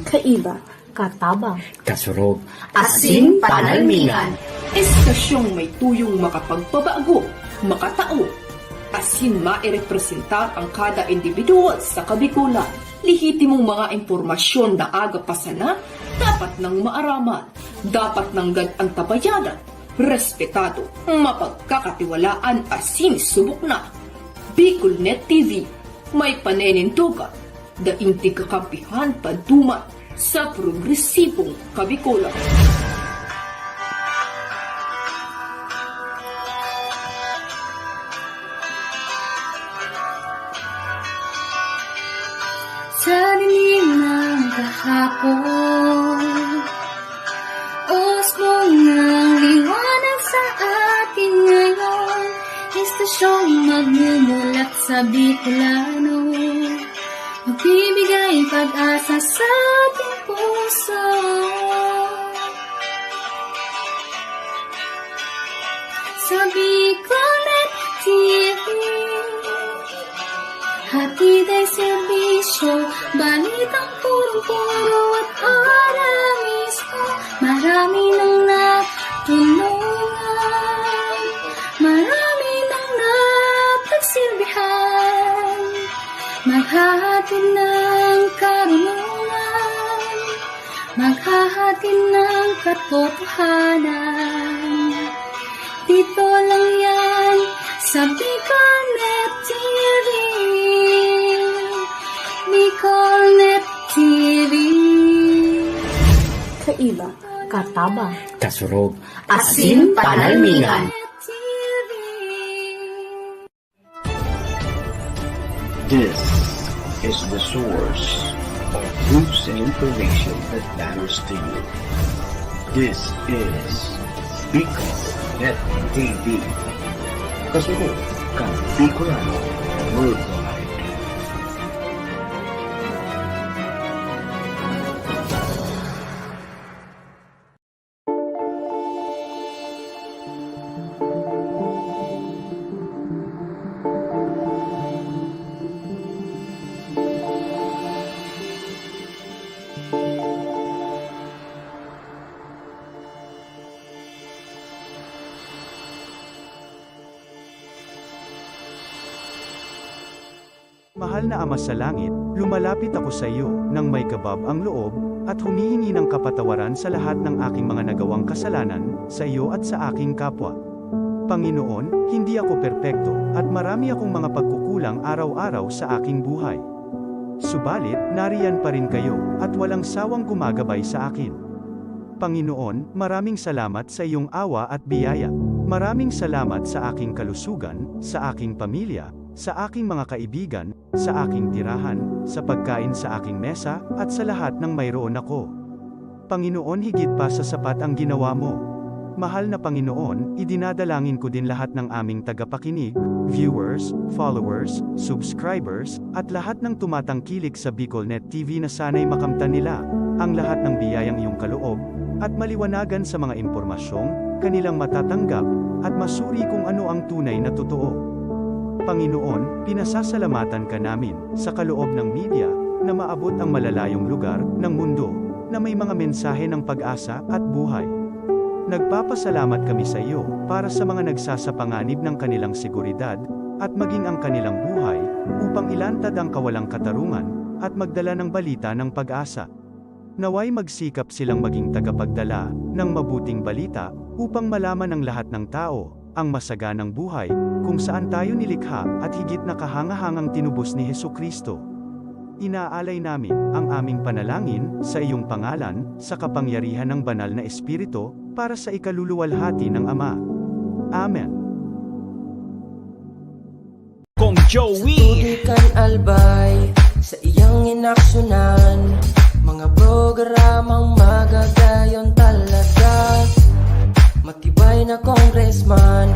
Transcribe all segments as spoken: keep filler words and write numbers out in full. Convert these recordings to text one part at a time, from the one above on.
Kaiba, katabang, kasurog, asin panalmingan. Estasyong may tuyong makapagpabago, makatao, asin mairepresentar ang kada individual sa Kabikolan. Lehitimong mga impormasyon na aga pa sana, dapat nang maaraman, dapat nanggad antabayanan, respetado, mapagkakatiwalaan asin subok na. Bicol Net T V, may paninindogan, daing tigkakampihan paduman sa progresibong Kabikolan. Sa dilim ng kahapon, usbong ng liwanag sa atin ngayon, estasyong magmumulat sa Bicolano. Magbibigay pag-asa sa ating puso. Sa Bicolnet T V, hatid ay serbisyo, balitang purong-puro at ora mismo. Marami nang natulungan, marami nang napagsilbihan. Maghahatid ng karunungan, maghahatid ng katotohanan. Dito lang yan sa Bicolnet T V. Bicolnet T V. Kaiba, katabang, kasurog, asin panalmingan. T V. This is the source of news and information that matters to you. This is Bicol Net T V. Kasunod kan Bicolano Worldwide. Mahal na Ama sa Langit, lumalapit ako sa iyo nang may gabab ang loob at humihingi ng kapatawaran sa lahat ng aking mga nagawang kasalanan sa iyo at sa aking kapwa. Panginoon, hindi ako perpekto at marami akong mga pagkukulang araw-araw sa aking buhay. Subalit, nariyan pa rin kayo at walang sawang gumagabay sa akin. Panginoon, maraming salamat sa iyong awa at biyaya. Maraming salamat sa aking kalusugan, sa aking pamilya, sa aking mga kaibigan, sa aking tirahan, sa pagkain sa aking mesa, at sa lahat ng mayroon ako. Panginoon, higit pa sa sapat ang ginawa mo. Mahal na Panginoon, idinadalangin ko din lahat ng aming tagapakinig, viewers, followers, subscribers, at lahat ng tumatangkilik sa Bicol Net T V na sana'y makamtan nila ang lahat ng biyayang iyong kaloob at maliwanagan sa mga impormasyong kanilang matatanggap at masuri kung ano ang tunay na totoo. Panginoon, pinasasalamatan ka namin sa kaloob ng media na maabot ang malalayong lugar ng mundo na may mga mensahe ng pag-asa at buhay. Nagpapasalamat kami sa iyo para sa mga nagsasapanganib ng kanilang seguridad at maging ang kanilang buhay upang ilantad ang kawalang katarungan at magdala ng balita ng pag-asa. Naway magsikap silang maging tagapagdala ng mabuting balita upang malaman ng lahat ng tao ang masaganang buhay kung saan tayo nilikha at higit na kahangahangang tinubos ni Jesu-Cristo. Inaalay namin ang aming panalangin sa iyong pangalan, sa kapangyarihan ng Banal na Espiritu, para sa ikaluluwalhati ng Ama. Amen. Kong Joey. Sa tubig kan Albay, sa iyang inaksyonan, mga programang magagayon talaga. Matibay na congressman,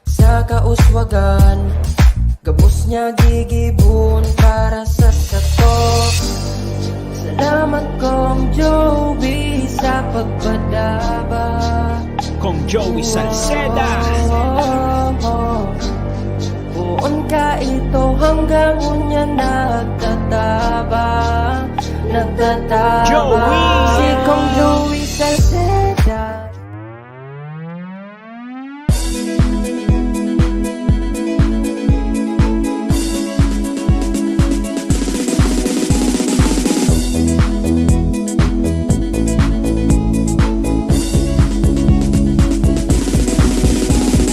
sa kauswagan, gabos niya gigibon para sa sato. Salamat, Kong Joey, sa pagpadaba. Kong Joey Salceda. Oh, oh, oh. Unka ito hanggang unya nagtatabang, nagtatabang. Joey! Si Kong Louie Salceda.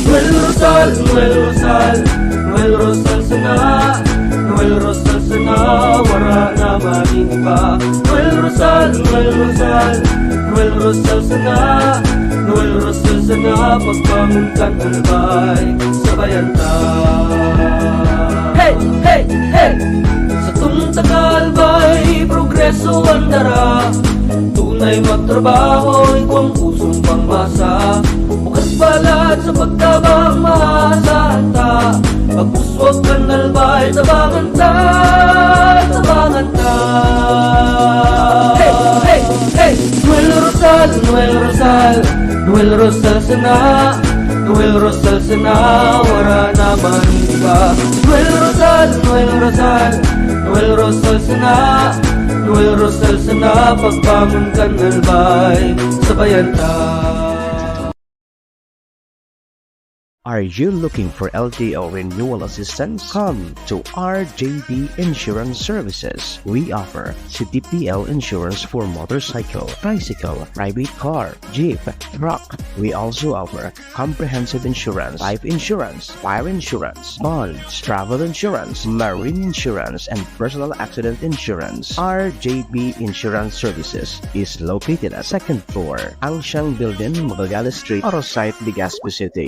Noel Rosal, Noel Rosal, Noel Rosal sana, Noel Rosal sana, wara na maning iba. Noel Rosal, Noel Rosal, Noel Rosal sana, Noel Rosal sana, pagbangon kan Albay, sabayan ta. Hey, hey, hey! Satong taga Albay, progreso an dara. Tunay magtrabaho, igwang pusong pangmasa. Bukas balat sa pagtabang, maasahan ta. Pagpuswag kan Albay, tabangan ta, tabangan ta. Hey, hey, hey! Noel Rosal, Noel Rosal, Noel Rosal sana, Noel Rosal sana, wara na man iba. Noel Rosal, Noel Rosal, Noel Rosal sana, Noel Rosal sana, pagbangon kan Albay, sabayan ta. Are you looking for L T O renewal assistance? Come to R J B Insurance Services. We offer C T P L insurance for motorcycle, tricycle, private car, jeep, truck. We also offer comprehensive insurance, life insurance, fire insurance, bonds, travel insurance, marine insurance, and personal accident insurance. R J B Insurance Services is located at second floor, Angshang Building, Magallanes Street, Oro Site, Legazpi City.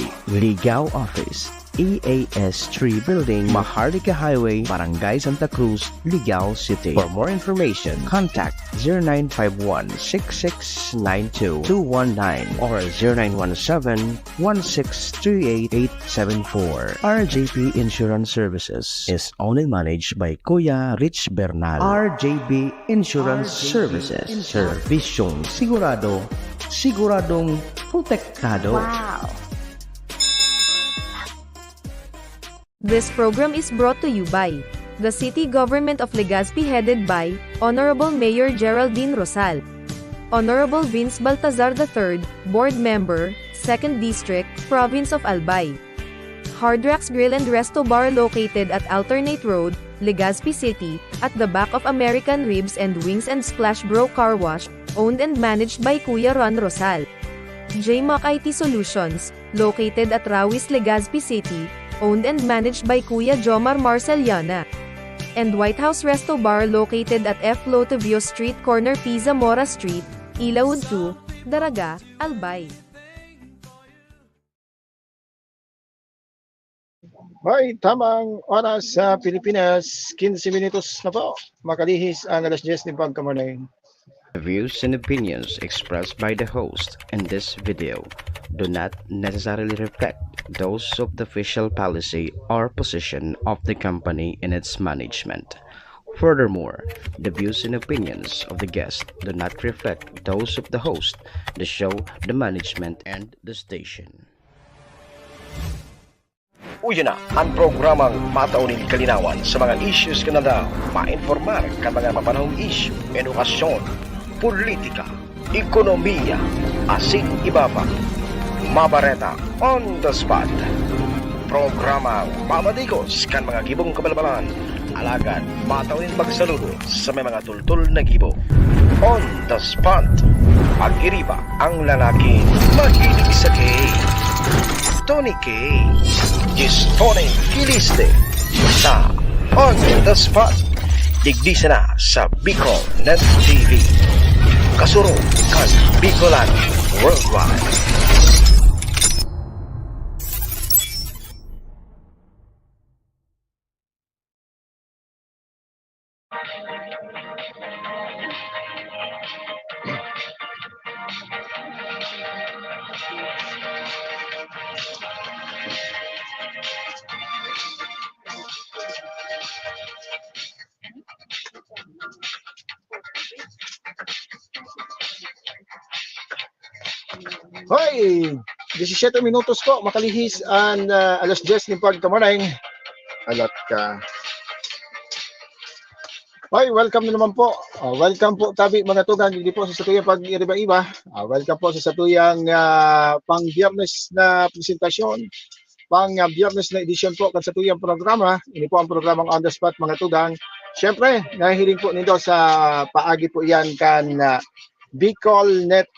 Ligao Office, E A S three Building, Maharlika Highway, Barangay Santa Cruz, Ligao City. For more information, contact zero nine five one six six nine two two one nine or zero nine one seven one six three eight eight seven four. R J P Insurance Services is owned and managed by Kuya Rich Bernal. R J B Insurance Services. Servisyong sigurado, siguradong protektado. Wow! This program is brought to you by the City Government of Legazpi, headed by Honorable Mayor Geraldine Rosal, Honorable Vince Baltazar the third, Board Member, Second District, Province of Albay. Hard Rocks Grill and Resto Bar, located at Alternate Road, Legazpi City, at the back of American Ribs and Wings and Splash Bro Car Wash, owned and managed by Kuya Ron Rosal. J Mac I T Solutions, located at Rawis, Legazpi City, owned and managed by Kuya Jomar Marceliana. And White House Resto Bar, located at F Lotevio Street, corner P Zamora Street, Ilawod two, Daraga, Albay. Hoy, tamang oras sa Pilipinas, quince minutos na po. Makalihis ang alas diyes nin pagkamorning. The views and opinions expressed by the host in this video do not necessarily reflect those of the official policy or position of the company and its management. Furthermore, the views and opinions of the guest do not reflect those of the host, the show, the management, and the station. Uya na an programang matao nin kalinawan sa mga issues kan aldaw, mainformar kan mga mapanahong isyu, edukasyon, politika, ekonomiya, asin iba pa. Mabareta on the spot. Programang mamadigos kan mga gibong kabalbalan, alagad matao nin pagsaludo sa may mga tultol na gibo. On the spot. Pag-iriba ang lalaking mahilig sa K. Tony K. Gistone Kiliste sa On the Spot. Digdi sana sa Bicol Net T V. Kasurog kan Bicolano Worldwide. Hoy! Disisiyete minutos po, makalihis an, ah, alas diyes nin pagkamorning. Alat ka. Hoy, welcome na naman po. Ah, welcome po tabi, mga tugang, digdi po sa satuyang pag-iriba-iba. Ah, welcome po sa satuyang, ah, pang Biyernes na presentasyon, pang, ah, Biyernes na edisyon po kan satuyang programa. Ini po ang programang On the Spot, mga tugang. Siyempre, nahihiling po nindo sa paagi po yan kan, ah, Bicol Net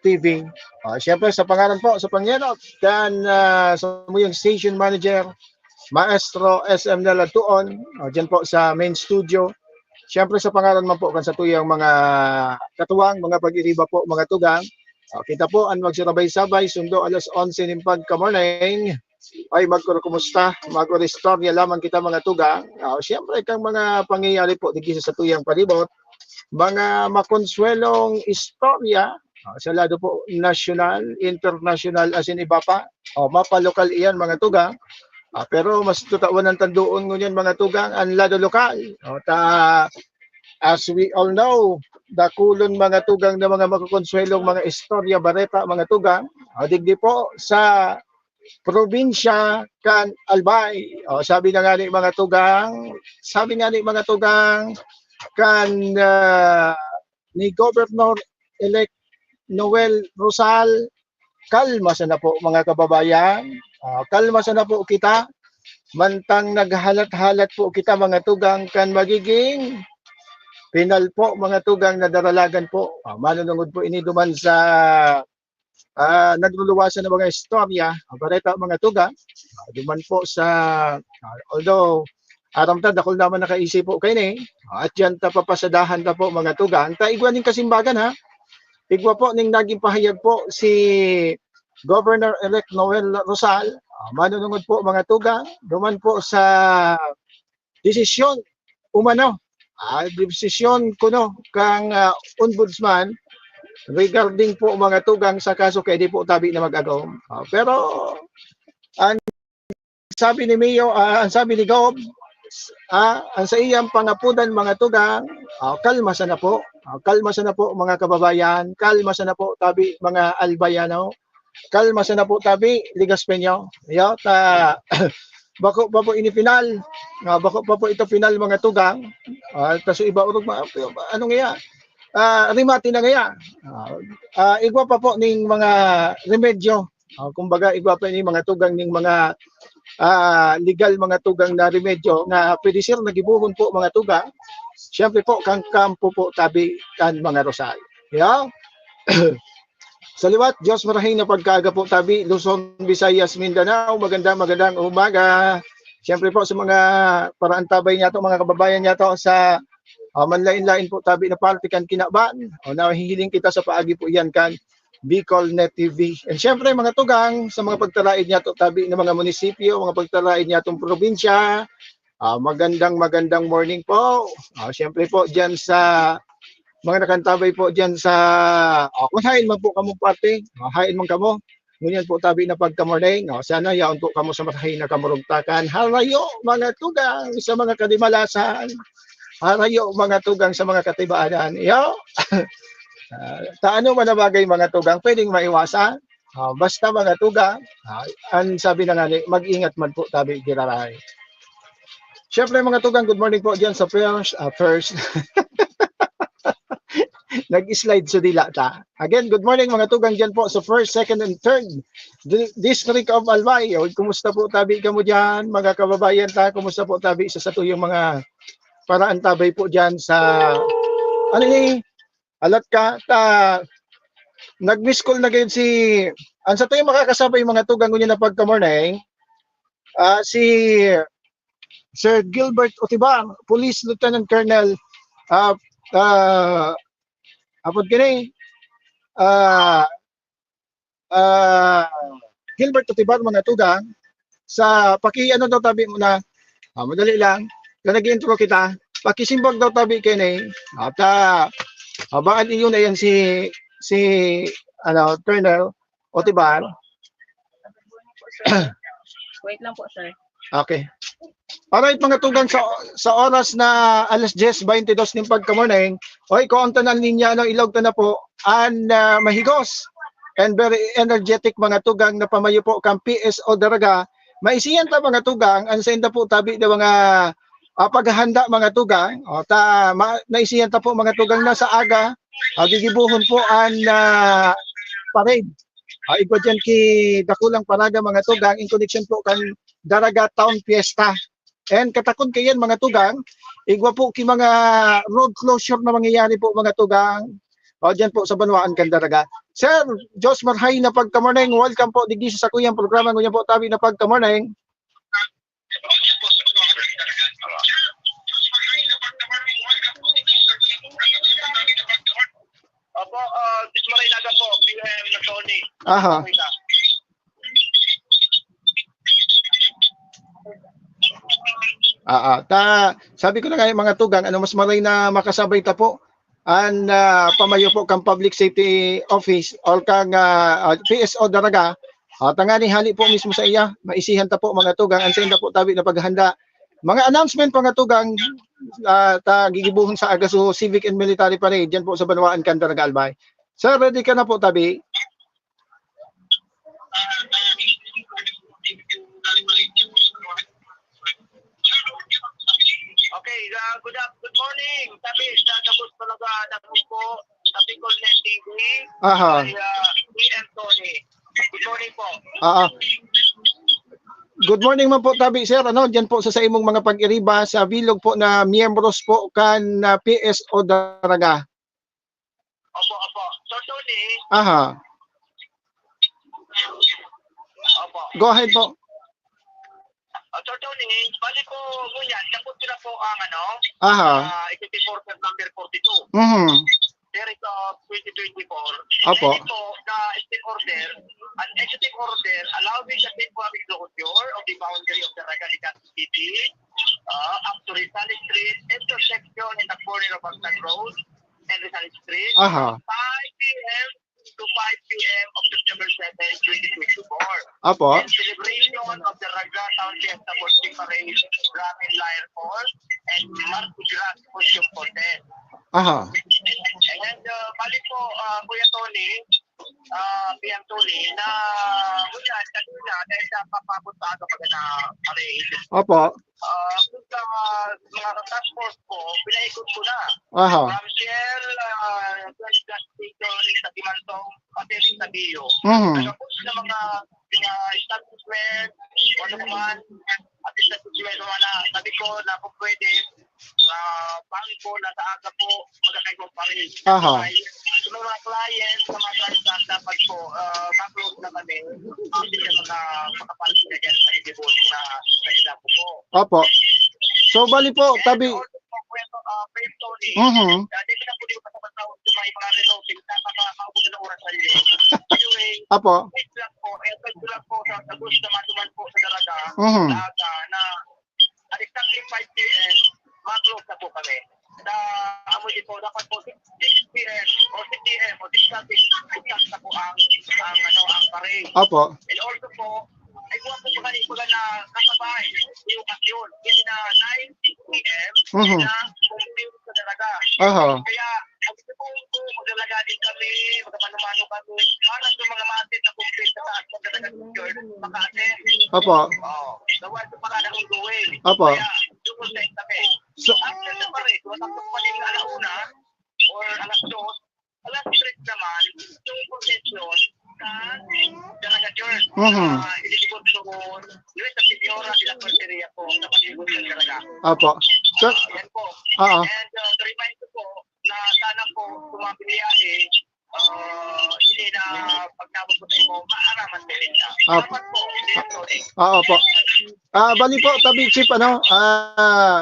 T V. Ah, siyempre, sa pangaran po, sa pangyenot kan, ah, samuyang station manager, Maestro S M Nel Adtuon, ah, dyan po sa main studio. Siyempre, sa pangaran man po kan satuyang mga katuwang, mga pag-iriba po, mga tugang. Ah, kita po an magsirabay-sabay, sundo alas onse nin pagka-morning. Ay, magkukumusta, mag-istorya lamang kita, mga tugang. Ah, siyempre, kang mga pangyayari po digdi sa satuyang palibot, mga makonsuelong istorya, ah, sa lado po nasyonal, internasyonal, asin iba pa. O, mapalokal iyan, mga tugang. Ah, pero mas tatawan ng tandoon ngunyan, mga tugang, ang lado lokal. O, ta, as we all know, dakulon, mga tugang, na mga makukonsuelong mga istorya, bareta, mga tugang. O, digdi po sa probinsya kan Albay. O, sabi na nga ni, mga tugang, sabi nga ni, mga tugang, kan, ah, ni Governor-elect Noel Rosal, kalma sana po, mga kababayan. Ah, kalma sana po kita. Mantang naghalat-halat po kita, mga tugang, kan magiging pinal po, mga tugang, na daralagan po. Ah, manunungod po ini duman sa, ah, nagluluwasan ng mga istorya, ah, bareta, mga tugang. Ah, duman po sa, ah, although, aram ta, dakul naman nakaisi po kaini. Ah, at yan ta papasadahan ta po, mga tugang. Ta igwa ning kasimbagan, ha? Igwa po ning naging pahayag po si Governor-elect Noel Rosal. Ah, manunungod po, mga tugang. Duman po sa desisyon umano, ah, desisyon kuno kang, ah, Ombudsman regarding po, mga tugang, sa kaso kaya di po tabi na mag-agom. Ah, pero ang sabi ni Mayor, ah, ang sabi ni Gob, ah, ang sa iyang pangapudan, mga tugang, ah, kalma sana po. Ah, kalma sana po, mga kababayan. Kalma sana po, tabi, mga Albayano. Kalma sana po, tabi, Ligaspeño. Yo, ta, bako pa po ini final. Ah, bako pa po ito final, mga tugang. Ah, ta so iba orog, ma-, ano nga yan? Ah, rimati na nga yan. Ah, ah, igwa pa po ning mga remedyo. Ah, kumbaga, igwa pa ning mga tugang ning mga, ah, legal, mga tugang na remedyo na pwede sir na gibohon po, mga tugang. Siyempre po, kang kampo po, tabi kan mga Rosal. Yo? Sa liwat, Diyos marahing na pagkaaga po tabi, Luzon, Visayas, Mindanao. Magandang, magandang umaga. Siyempre po, sa mga paraantabay niyato, mga kababayan niyato sa, ah, manlain-lain po tabi na parte kan kinaban. O, nahihiling kita sa paagi po iyan kan Bicol Net T V. And siyempre, mga tugang, sa mga pagtaraid niyato tabi ng mga munisipyo, mga pagtaraid niyatong probinsya, ah, magandang, magandang morning po. Ah, siyempre po, diyan sa mga nakantabay po diyan sa, ah, kung hain man po kamo parte, ah, hain man kamo, ngunyan po tabi na pagka-morning, ah, sana yaon po kamo sa marahay na kamurugtakan. Harayo, mga tugang sa mga kadimalasan. Harayo, mga tugang sa mga katibaanan. Yo? Ah, ta ano man na bagay, mga tugang, pwedeng maiwasan. Ah, basta, mga tugang, ah, ang sabi na nga ni, mag-ingat man po tabi giraray. Siyempre, mga tugang, good morning po diyan sa first, ah, first. Nag-slide sa dila ta. Again, good morning, mga tugang, diyan po sa first, second, and third di-, District of Albay. O, kumusta po tabi kamo diyan, mga kababayan ta? Kumusta po tabi sa satuyang mga paraantabay po diyan sa, ano ni, alat ka, ta, nag-miss call na gayon si, ang satuyang makakasabay, mga tugang, ngunyan na pagka-morning, ah, si Sir Gilbert Otibar, Police Lieutenant Colonel, ah, ah, apod kini, ah, ah, Gilbert Otibar, mga tugang, sa paki-ano daw tabi muna, ah, madali lang, na nag-intro kita, pakisimbag daw tabi kini, at, ah, abaan iyo na yan si, si, ano, Colonel Otibar. Wait lang po, sir. Okay. Alright, mga tugang, sa, sa oras na alas diyes baynte dos nin pagka-morning, oy, kung ang tanan ninya, ano, ilog ta na po, an, ah, mahigos and very energetic, mga tugang, na pamayo po kan P S O Daraga, Maisiyan ta, mga tugang, an sainda po tabi na mga, ah, paghahanda, mga tugang. O, ta, ma-, naisiyan ta po, mga tugang, na sa aga, ah, gigibohon po an, ah, parade. Ah, igwa diyan ki Dakulang Paraga, mga tugang, in connection po kan Daraga Town Fiesta. And katakod kaiyan, mga tugang, igwa po ki mga road closure na mangyayari po, mga tugang. O, diyan po sa banwaan kan Daraga. Sir Josmar, hay na pagka-morning. Welcome po digdi sa sakuyang programa. Ngunyan po tabi na pagka-morning. Opo, ah, Josmar Inaga po, P M Tony. Aha. Okay na. Ah, ah. Ta, sabi ko na nga, mga tugang, ano, mas maray na makasabay ta po an, ah, pamayo po kan Public Safety Office or kan, ah, ah, P S O Daraga. Ah, tanganing hali po mismo sa iya, maisihan ta po, mga tugang, an sainda po tabi na paghahanda. Mga announcement, mga tugang, ah, ta gigibohon sa Agaso Civic and Military Parade, diyan po sa banwaan kan Daraga, Albay. Sir, ready ka na po, tabi? Okay, ah, good af-, good morning. Tabi, sa gabos talaga, dapos po, sa Bicol Net T V. Aha. Kay, ah, P M Tony. Good morning po. Ah, ah. Good morning man po, tabi, sir. Ano, diyan po sa, sa imong mga pag-iriba, sa bilog po na miyembros po kan, ah, P S O Daraga. Opo, opo. Sir Tony. Aha. Opo. Go ahead po. Ah, Sir Tony, bali po, ngunyan, tapos ko na po ang, ano, Aha. ah, executive order number forty-two. Mhm. Series of twenty twenty-four. Opo. Pwede po na executive order, an executive order allowing the temporary closure of the boundary of the Daraga City, ah, up to Rizal Street, intersection in the corner of Bagtag Road and Rizal Street, Aha. five P M to five P M of September seven, twenty twenty-four. Opo. And celebration of the Daraga Town Fiesta Costume Parade, Ramen Lion Hall, and Mardi Gras Costume Contest. Aha. And, uh, bali po, uh, Kuya Tony, uh, P M Tony, na, kuya, kanina, dahil sa papabot sa aga, magandang parade. Opo. Ah, kung sa mga task force ko, pinaikot ko na. Aha. From Shell, ah, Shell gas station sa Kimantong, pati rin sa Bio. Mhm. Tapos sa mga, mga establishment, o ano pa man, at establishment, mga na, sabi ko na kung pwede, ah, bangko na sa aga po, magkakaibang pa rin. Aha. Sa mga client, sa mga transact, dapat po, ah, ma-close na kami. Hindi na maka-, makapalit na dyan sa Djibouti na nagdadako po. Opo. So, bali po, And tabi also po, kwento, ah, kwento ni, Mhm. dati na po di ba sa mga, sa mga reloading, sa mga, mga na oras na yun. Anyway, Opo. wait lang po, eh, wait lang po, sa, sa gusto naman po sa talaga, Mhm. na, na, na, at exactly five P M, ma-close na po kami. Sa amo dito, dapat po six, six P M o six A M o six thirty, exact na po ang, ang, ano, ang parade. Opo. And also po, ay, kuha po mga, mga na kasabay, yung okasyon. Kasi na nine P M, Mhm. na kumpleto sa talaga. Aha. Kaya, ang gusto ko po, maglalaga din kami, magkamano-mano kami, para sa mga maatit na kumpleto sa taas, magdalaga ng picture, maka-attend. Opo. Oo. Gawa sa mga na ongoing. Opo. Kaya, doon sa kami. So After the parade, matapos pa rin alauna, or alas dos, alas tres naman, yung procession sa Daraga Church. Mhm. Ah, ililibot doon, yun sa Señora de la Merceria po, sa palibot ng Daraga. Opo. So Ah, yan po. Oo. And, uh, to remind ko po na sana po, kung mga biyahe, uh, hindi na pagtapos ko sa imo, maaraman din na. Opo. Salamat po. Hindi na, sorry. Ah, opo. Ah, bali po, tabi, Chief, ano, ah,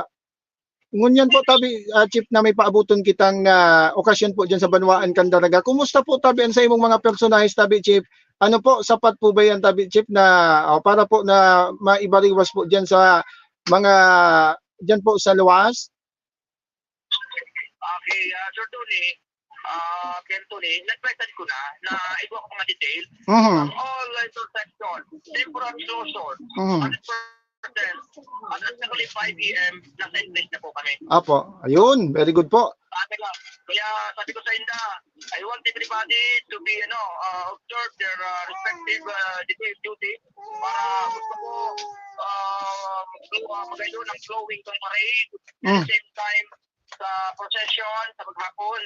ngunyan po, tabi, ah, Chief, na may paabuton kitang, ah, okasyon po dyan sa Banwaan kan Daraga. Kumusta po, tabi, ang sa imong mga personahe, tabi, Chief? Ano po, sapat po ba yan, tabi, Chief, na, oh, para po na maibariwas po dyan sa mga, dyan po sa luwas? Okay, ah, Sir Tony, ah, Ken Tony, nag-message ko na, na igwa ko mga detail. Mhm. Ang all intersection, temporary closure, Mhm. hundred percent, at exactly five P M, nasa in place na po kami. Apo, ayun, very good po. Sabi ko, kaya sabi ko sa inda, I want everybody to be, ano, uh, observe their uh, respective uh, duty para gusto ko uh, flow, uh, magayun ang flowing ng parade. At the Mm. same time, sa procession, sa maghapon.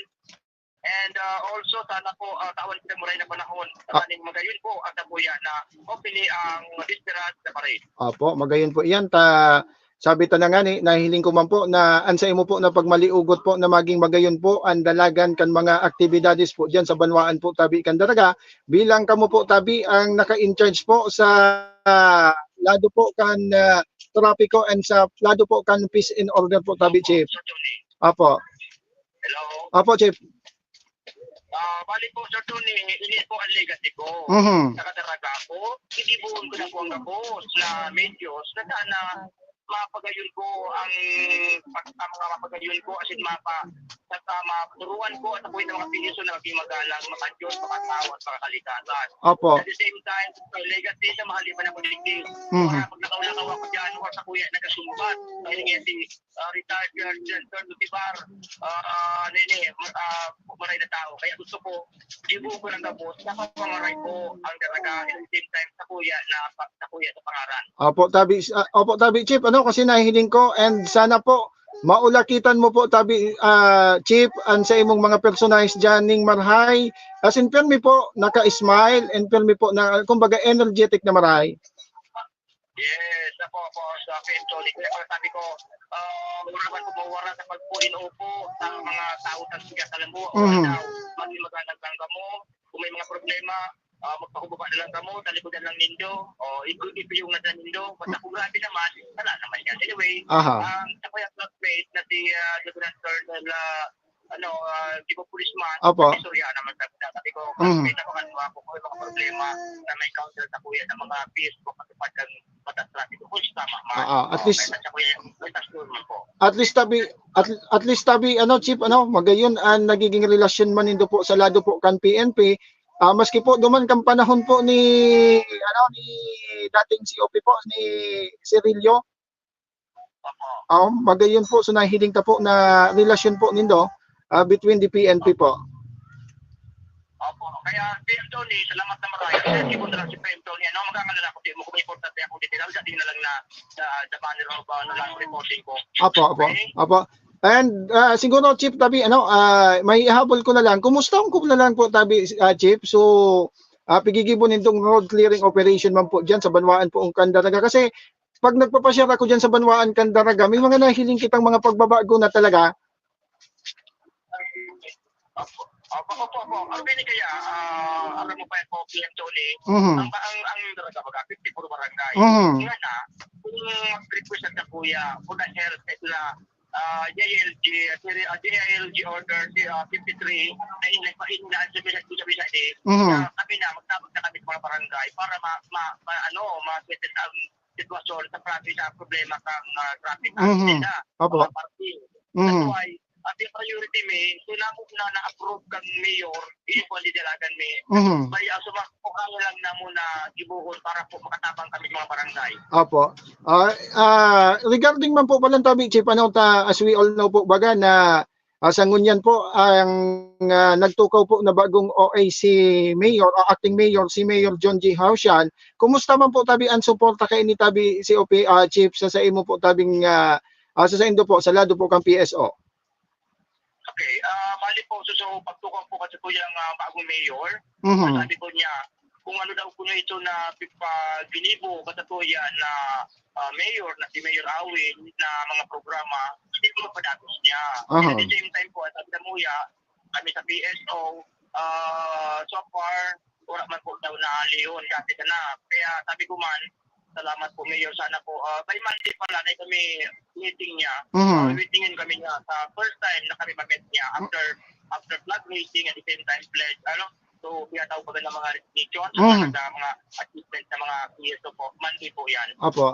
And uh, also, sana po uh, tawan kita muray na panahon. Ah. Sana magayon po at nabuya na hopefully ang Bisperas na parade. Opo, magayon po iyan. Ta, sabi ta na nga ni, nahiling ko man po na an saimo po na pagmaliugot po na maging magayon po ang dalagan kan mga aktibidades po diyan sa banwaan po tabi kan Daraga. Bilang kamo po tabi ang naka-in-charge po sa ah, lado po kan ah, trapiko and sa lado po kan peace and order po tabi, Chief. Opo. Hello? Opo, Chief. Ah, bali po, Sir Tony, ini po ang legacy ko. Mhm. Sa Kadaraga ko, gigibohon ko na po ang gabos na medios na sana mapagayon ko ang pag, ang mga mapagayon ko, as in mapa, at uh, maturuan ko at ako'y ng mga piso na maging magalang, makadiyos, makatao at makakalikasan. Opo. At the same time, sa legacy sa mahal iba na community, Mhm. Para pag nakaulakaw ako dyan, or sa kuya nagasumbat, dahil nga si uh, retired Colonel Sir Lutibar, uh, nene, uh, maray na tao. Kaya gusto ko, gibo ko ng gabos, nakapamaray ko ang daraga, at the same time, sa kuya na, sa kuya sa pangaran. Opo, tabi, ah, opo, tabi, Chief, ano, kasi nahihiling ko, and sana po, maulakitan mo po, tabi, ah, Chief, ang sa imong mga personahe dyan, ning marhay, as in, pirmi po, naka-smile, and pirmi po, na, kumbaga, energetic na marhay. Yes, ako po sa P M Tony. Kaya pala sabi ko, uh, wala man po mawara sa pagpuin upo sa mga tao sa siya. Alam mo, Mhm. Daw, maging magalang lang kamo. Kung may mga problema, uh, magpakumbaba na lang kamo, talikodan lang nindo. O, ipi- ipiyong na sa nindo. Basta kung grabe naman, wala naman yan. Anyway, Aha. Ang sa kaya classmate na si uh, Lieutenant Colonel uh, ano, ah, di ba, policeman, Opo. Istorya naman sa mga, sabi ko, Mm. May naman ako, kung may mga problema na may counter sa kuya ng mga P S ko, matupad ng batas traffic ko, kung tama, ma-, Ah, ah, at least, may sa kuya, may tax naman po. At least tabi, at, at least tabi, ano, Chief, ano, magayon ang nagiging relasyon man nindo po sa lado po kan P N P. Ah, maski po duman kan panahon po ni, ano, ni dating C O P po, ni Cirillo, Oo, magayon po. So, nahiling ta po na relasyon po nindo, ah, between the P N P po. Opo. Kaya, P M Tony, salamat na marami. Kaya, gibo na lang si P M Tony. Ano, magkakalala ko, di mo kung importante ako dito. Lalo sa tingin na lang na sa, sa banner o ba, ano lang, reporting ko. Opo, opo, Okay? Opo. And, ah, siguro, Chief, tabi, ano, ah, may ihabol ko na lang. Kumusta ko na lang po, tabi, ah, Chief? So, ah, pigigibo nindong road clearing operation man po dyan sa banwaan po ang Candaraga. Kasi, pag nagpapasyar ako diyan sa banwaan kan Daraga, may mga nahiling kitang mga pagbabago na talaga. Opo. Opo, opo, opo. Ang pili kaya, ah, alam mo pa yan po, P M Tony, Mhm. ang, ang, ang Daraga, baga, fifty-four barangay. Mhm. Nga na, kung mag-request na kuya, kung na-help na, ah, J L G, ah, seri-, ah, J L G order, si, ah, fifty-three, na in-, na in-, na sabi na, sabi na, eh, Mhm. na kami na, magtabag na kami sa mga barangay para ma-, ma-, ma-, ano, ma-settle ang sitwasyon sa traffic, sa problema sa, ah, traffic Mhm. accident na, Opo. mga parking. Mhm. That's why, ang priority mi, so, namo na na-approve kang mayor, ini po ang didalagan mi. Mhm. Kaya, so, mas, kung kaya lang namo na gibuhon para po makatabang kami sa mga barangay. Opo. Ah, ah, regarding man po palang tabi, Chief, ano, ta, as we all know po, baga na Ah, sa ngunyan po, ang, ah, nagtukaw po na bagong O A si Mayor o acting Mayor, si Mayor John J Hausian. Kumusta man po tabi ang suporta kaini tabi C O P, ah, Chief, sa saimo po tabing, ah, ah, sa saindo po, sa lado po kang P S O? Okay, ah, bali po, so, so, pagtukaw po kasi po yung, ah, bagong mayor, Mhm. sabi po niya, kung ano daw kuno ito na pipa-, ginibo, katatuya na, ah, mayor, na si Mayor Awin, na mga programa, hindi ko mapadagos niya. Aha. And at the same time po, sabi na muya, kami sa P S O, ah, so far, wala man po daw na leon, dati ka na. Kaya sabi ko man, salamat po, Mayor, sana po, ah, by Monday pala na kami meeting niya. Mhm. Ah, meetingin kami niya sa first time na kami ma-meet niya after, after flag raising at the same time pledge, ano, So, tinatawag baga ng mga recognition, Mhm. sa mga achievement ng mga P S O po. Monthly po yan. Opo.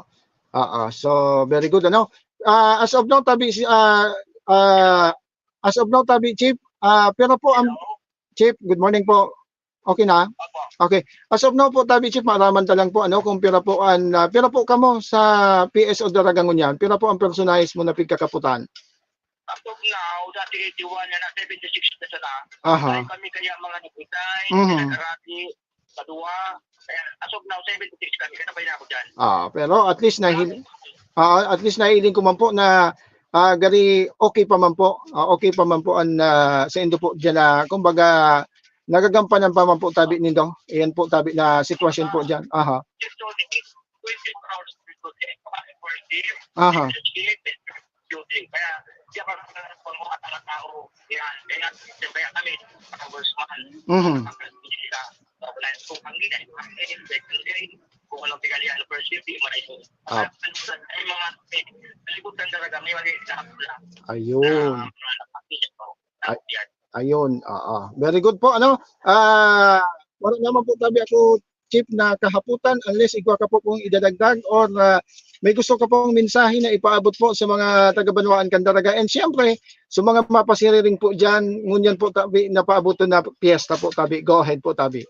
Oo. So, very good, ano? Ah, as of now, tabi, si, ah, ah, as of now, tabi, Chief, ah, pero po, ang, Hello? Chief, good morning po. Okay na? Opo. Okay. As of now po, tabi, Chief, maaraman ta lang po, ano, kung pira po ang, ah, pira po kamo sa P S O Daraga ngunyan, pira po ang personahe mo na pigkakaputan? As of now, dati eighty-one na, na seventy-six na sana. Aha. Ay kami kaya mga nagutay, Mhm. nagkarati, sa duwa. Kaya as of now, seventy-six kami. Kaya sabay na ako dyan. Ah, pero at least nahil ah, at least nahiling ko man po na ah, gari okay pa man po. Ah, okay pa man po ang ah, sa indo po diyan na kumbaga nagagampanan pa man po tabi nindo. Iyan po tabi na sitwasyon po diyan. Aha. Just only twenty-four hours per day. Mga first year, Aha. second year, building. Kaya, di ako nagpapalungkot ang mga tao. Yan, kaya, kaya kami, congressman, Mhm. kung hindi na, kung hindi na, kung anong pinalian ng first year, di mo na ito. Ah. Ay, mga, eh, nalibutan talaga, may mali sa hapla. Ayun. Ah, mga nakakita ko. Ay- Ayun, oo. Very good po, ano? Ah, wala naman po tabi ako, Chief, na kahaputan unless igwa ka po pong idadagdag or ah, may gusto ka pong mensahe na ipaabot po sa mga taga-Banwaan kan Daraga. And siyempre, sa mga mapasiriring po dyan, ngunyan po tabi, napaaboton na piyesta po tabi. Go ahead po tabi.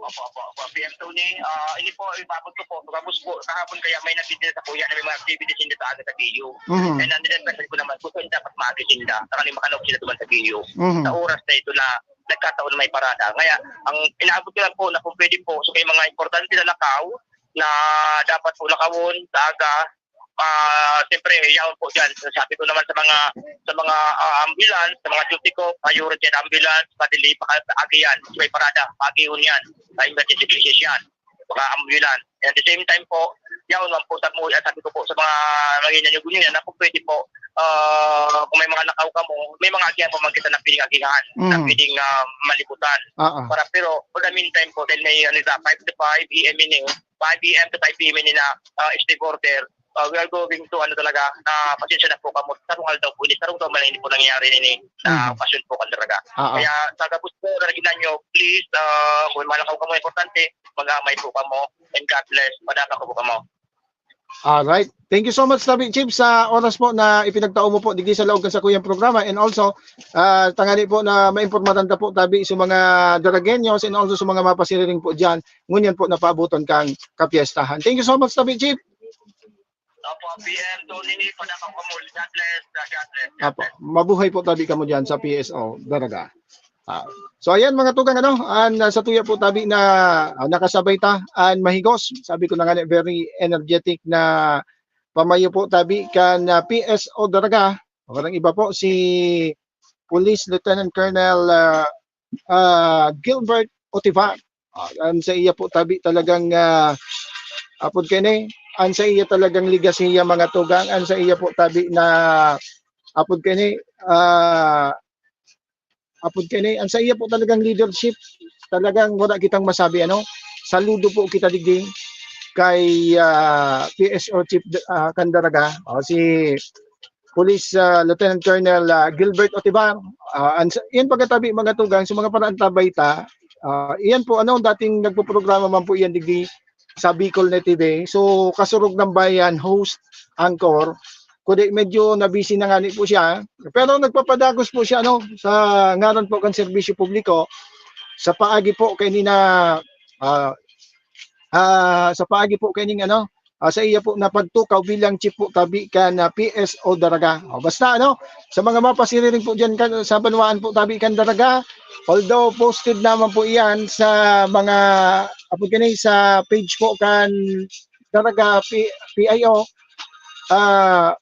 Opo, opo, opo. P M Tony, ah, ini po, ibabot ko po. Tapos po, kahapon kaya may nag-business sa kuya na may mga activities hindi sa aga sa Biyo. Mhm. And nandito ko naman, gusto dapat maaga sila. Saka ni makalaog sila duman sa Biyo. Mhm. Sa oras na ito na nagkataon may parada. Kaya, ang inaabot ko lang po na kung pwede po, so may mga importante na lakaw na dapat po lakawon sa aga, ah, siyempre, yaon po dyan. Sabi ko naman sa mga sa mga ah, ambulance, sa mga duty ko, priority na ambulance, padili, paka-, paagi yan. May parada, paagihon yan. Sa emergency cases yan. Mga ambulance. And at the same time po, yaon man po, sabi, sabi ko po sa mga mga inanyog nyo yan, na kung pwede po, ah, kung may mga lakaw ka mo, may mga agihan po man kita na pwedeng agihan, na Mhm. pwedeng ah, malibutan. Oo. Para, pero for the meantime po, dahil may ano, five to five A M ini, five A M to five P M ini na ah, stay border, ah, we are going to ano talaga, na pasensya na po kamo. Sarong aldaw po ini, sarong taon man ini po nangyayari nini na Mhm. okasyon po kan Daraga. Oo. Kaya sa gabos po na ginanyo, please, ah, kung malakaw kamo importante, mag-amay po kamo. And God bless. Madapa ko po kamo. Alright. Thank you so much, tabi Chief, sa oras po na ipinagtao mo po digdi sa laog kan sakuyang programa, and also ah, tangani po na maimpormatan ta po tabi sa mga Daragueños and also sa mga mapasiriring po diyan, ngunyan po napaabutan kang kapiestahan. Thank you so much, tabi Chief. Opo, P M Tony, padapa ko kamo. God bless. God bless. God Apo, mabuhay po tabi kamo diyan sa P S O Daraga. Ah, so ayan mga tugang, ano, an ah, sa tuya po tabi na ah, nakasabay ta an mahigos. Sabi ko na nga, very energetic na pamayo po tabi kan ah, P S O Daraga. Walang iba po si Police Lieutenant Colonel ah, ah, Gilbert Otivar. Ah, an sa iya po tabi talagang ah, apod kini, an sa iya talagang legasiya, mga tugang, an sa iya po tabi na apod kini, ah, apod kini, an sa iya po talagang leadership, talagang wala kitang masabi, ano. Saludo po kita digdi kay ah, P S O Chief ah, kan Daraga, o si Police ah, Lieutenant Colonel ah, Gilbert Otivar. Ah, an sa, yan pagkatabi, mga tugang, sa mga paraantabay ta, ah, iyan po, ano, dating nagpoprograma man po iyan digdi sa Bicol Net T V. So, Kasurog ng Bayan, host, anchor. Kundi medyo na-busy na ngani po siya. Pero nagpapadagos po siya, ano, sa ngaran po kan serbisyo publiko, sa paagi po kaini na, ah, ah, sa paagi po kaining, ano, ah, sa iya po na pagtukaw bilang chief po tabi kan ah, P S O Daraga. O, basta, ano, sa mga mapasiriring po diyan kan, sa banwaan po tabi kan Daraga, although posted naman po iyan sa mga, apod kini, sa page po kan Daraga P-, P I O, ah,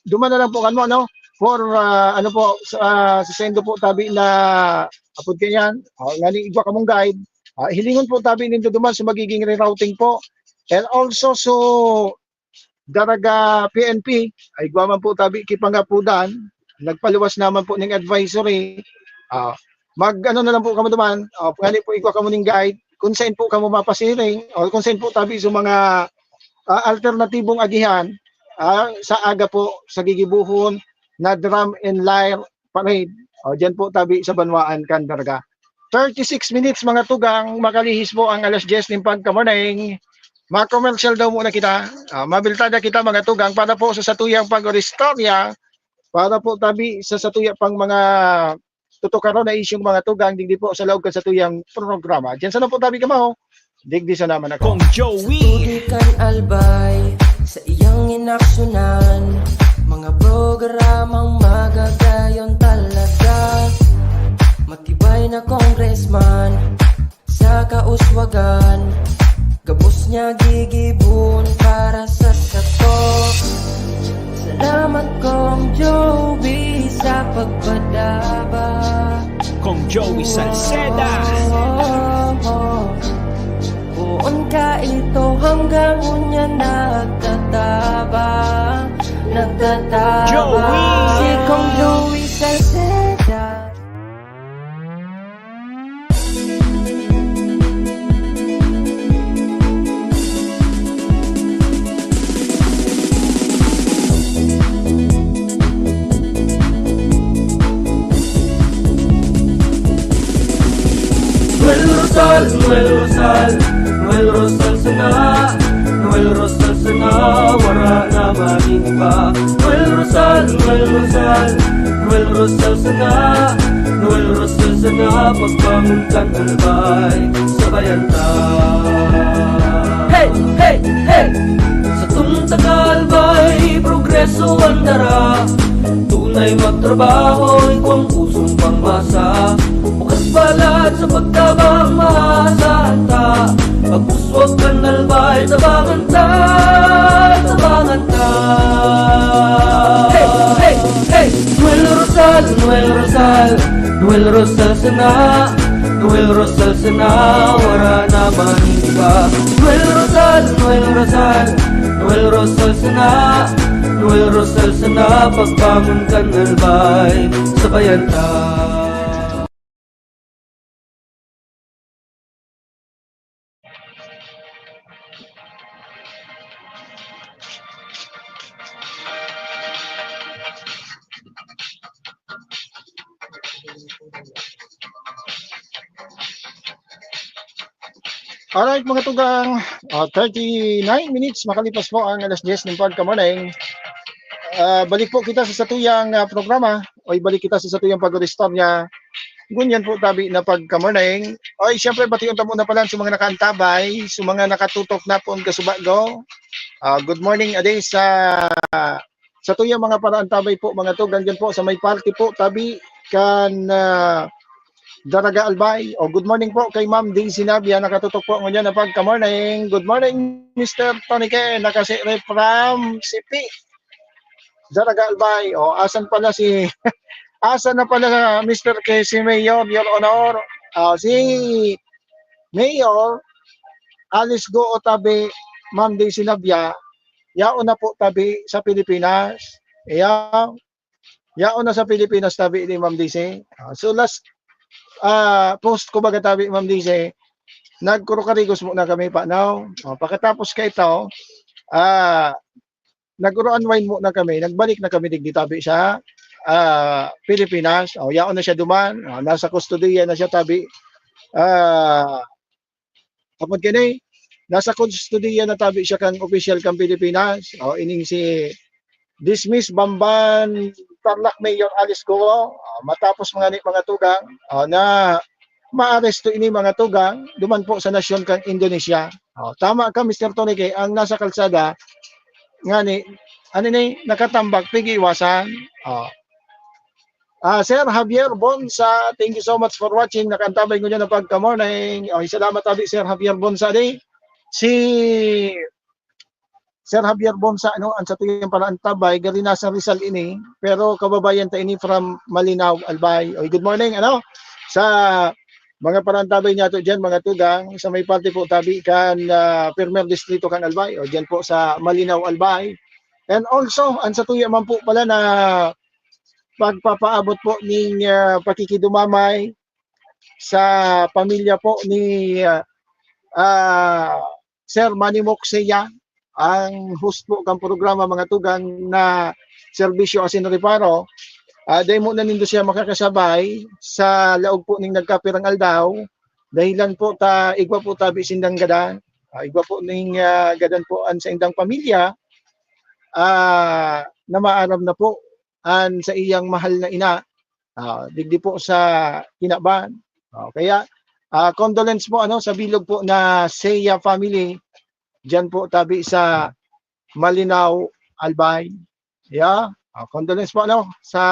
duman na lang po kamo, ano, for ah, ano po, sa, sa sendo po tabi na, apod kaiyan, ah, ngani igwa kamong guide, ah, hilingon po tabi nindo duman sa magiging rerouting po. And also, so, Daraga P N P, ay igwa man po tabi ki pangapudan, nagpaluwas naman po ning advisory. Ah, mag ano na lang po kamo duman, ah, ngani po igwa kamo ning guide, kung saan po kamo mapasiring, o kung saan po tabi sa mga ah, alternatibong agihan ah, sa aga po sa gigibuhon na Drum and Lyre Parade. O, diyan po tabi sa banwaan kan Daraga. Thirty-six minutes, mga tugang, makalihis po ang alas diyes nin pagkamorning. Ma-commercial daw muna kita. Ah, mabiltada kita, mga tugang, para po sa satuyang pag-oristorya, para po tabi sa satuya pang mga tutukaron na isyong mga tugang digdi po sa laog kan satuyang programa. Diyan sana po tabi kamo. Digdi sana man ako. Kong Joey. Tutukan Albay sa iyang inaksyonan. Mga programa kauswagan, gabos niya gigibon para sa sato. Salamat, Kong Joey, sa pagpadaba. Kong Joey Salceda. Poon ka ito hanggang unya nagtatabang, nagtatabang. Joey! Si Kong Joey Salceda. Noel Rosal, Noel Rosal, Noel Rosal sana, Noel Rosal sana, wara na man iba. Noel Rosal, Noel Rosal, Noel Rosal sana, Noel Rosal sana, pagbangon kan Albay, sabayan ta. Hey, hey, hey! Satong taga Albay, progreso an dara. Tunay magtrabaho, igwang pusong pangmasa. Bukas balat sa pagtabang, maasahan ta. Pag-uswag kan Albay, tabangan ta, tabangan ta. Hey, hey, hey! Noel Rosal, Noel Rosal, Noel Rosal sana, Noel Rosal sana, wara na man iba. Noel Rosal, Noel Rosal, Noel Rosal sana, Noel Rosal sana, pagbangon kan Albay, sabayan ta. Alright, mga tugang, ah, thirty-nine minutes makalipas po ang alas diyes ng pagka-morning. Ah, balik po kita sa satuyang, ah, programa, o ibalik kita sa satuyang pag-istorya. Ngunyan po tabi na pagka-morning. Oy, siyempre, bation ta muna pala sa mga nakaantabay, sa mga nakatutok na po ang kasubago. Ah, good morning, adi, sa satuyang mga paraantabay po, mga tugang dyan po sa may party po, tabi kan, ah, Daraga Albay. O, good morning po kay Ma'am Daisy Navia, nakatutok po ngunyan na pagka-morning. Good morning, Mister Tony K, nakasire from C P. Daraga Albay. O, asan pala si, asan na pala Mister K, si Mayor, Your Honor? Ah, si Mayor Alice Goo tabi, Ma'am Daisy Navia, yaon na po tabi sa Pilipinas. Iya, yaon na sa Pilipinas tabi ni Ma'am Daisy. Ah, so last, ah, post ko baga tabi, Ma'am Daisy, nagkurukarigos muna kami pa now. Oh, pagkatapos ka ito, ah, nag-unwind muna kami, nagbalik na kami digdi tabi sa, ah, Pilipinas. Oh, yaon na siya duman. Oh, nasa kustodiya na siya tabi. Ah, Apan kini, nasa kustodiya na tabi siya kan opisyal kan Pilipinas. O, ining si dismiss Bamban Tarlac Mayor Alice Goo. Ah, matapos mga ni, mga tugang, ah, na maaresto ini mga tugang, duman po sa nasyon kan Indonesia. Oh, tama ka, Mister Tony, kay ang nasa kalsada, ngani, ano ni, nakatambak, pig-iwasan. Oh. Ah, Sir Javier Bonsa, thank you so much for watching. Nakaantabay ko dyan ang pagka-morning. Okay, salamat tabi, Sir Javier Bonsa, di. Si Sir Javier Bonsa, ano, ang sa tingin para antabay, gari nasa Rizal ini, pero kababayan ta ini from Malinao, Albay. Okay, good morning, ano, sa mga parantabay niya to dyan, mga tugang, sa may parte po tabi kan, ah, Primer Distrito kan Albay, o dyan po sa Malinao, Albay. And also, ang sa tuya man po pala na pagpapaabot po ning, ah, pakikidumamay sa pamilya po ni, ah, ah, Sir Manny Moxeya, ang host po kan programa, mga tugang, na Serbisyo Asin Reparo. Ah, dai mo na nindo siya makakasabay sa laog po ning nagkapirang aldaw. Dahilan po ta, igwa po tabi sindang gadan. Ah, igwa po ning, ah, gadan po an saindang pamilya, ah, na maaram na po an saiyang mahal na ina, ah, digdi po sa kinaban. Ah, kaya, ah, condolence po, ano, sa bilog po na Seiya family, diyan po tabi sa Malinao, Albay. Yeah, ah, condolence po, ano, sa,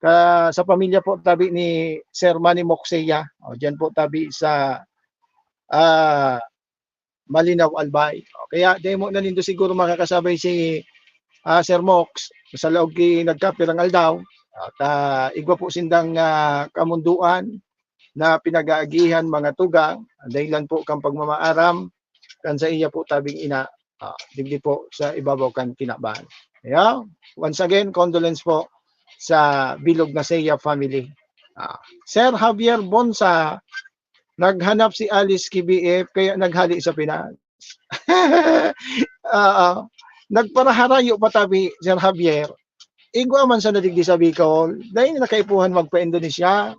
ka, sa pamilya po tabi ni Sir Manny Moxeya. O, diyan po tabi sa ah, Malinaw Albay. O, kaya dai mo na nindo siguro makakasabay si, ah, Sir Mox sa laog ki nagkapirang aldaw. At, ah, igwa po sindang, ah, kamundoan na pinag-aagihan, mga tugang, dahilan po kan pagmamaaram kan saiya po tabing ina, ah, digdi po sa ibabaw kan kinaban. Yeah? Once again, condolence po sa bilog na Seiya family. Ah, Sir Javier Bonsa, naghanap si Alice ki B F, kaya naghali sa Pinas. Oo. Nagparaharayo pa tabi, Sir Javier. Igwa man sana digdi sa Bicol, dai na kaipuhan magpa-Indonesia.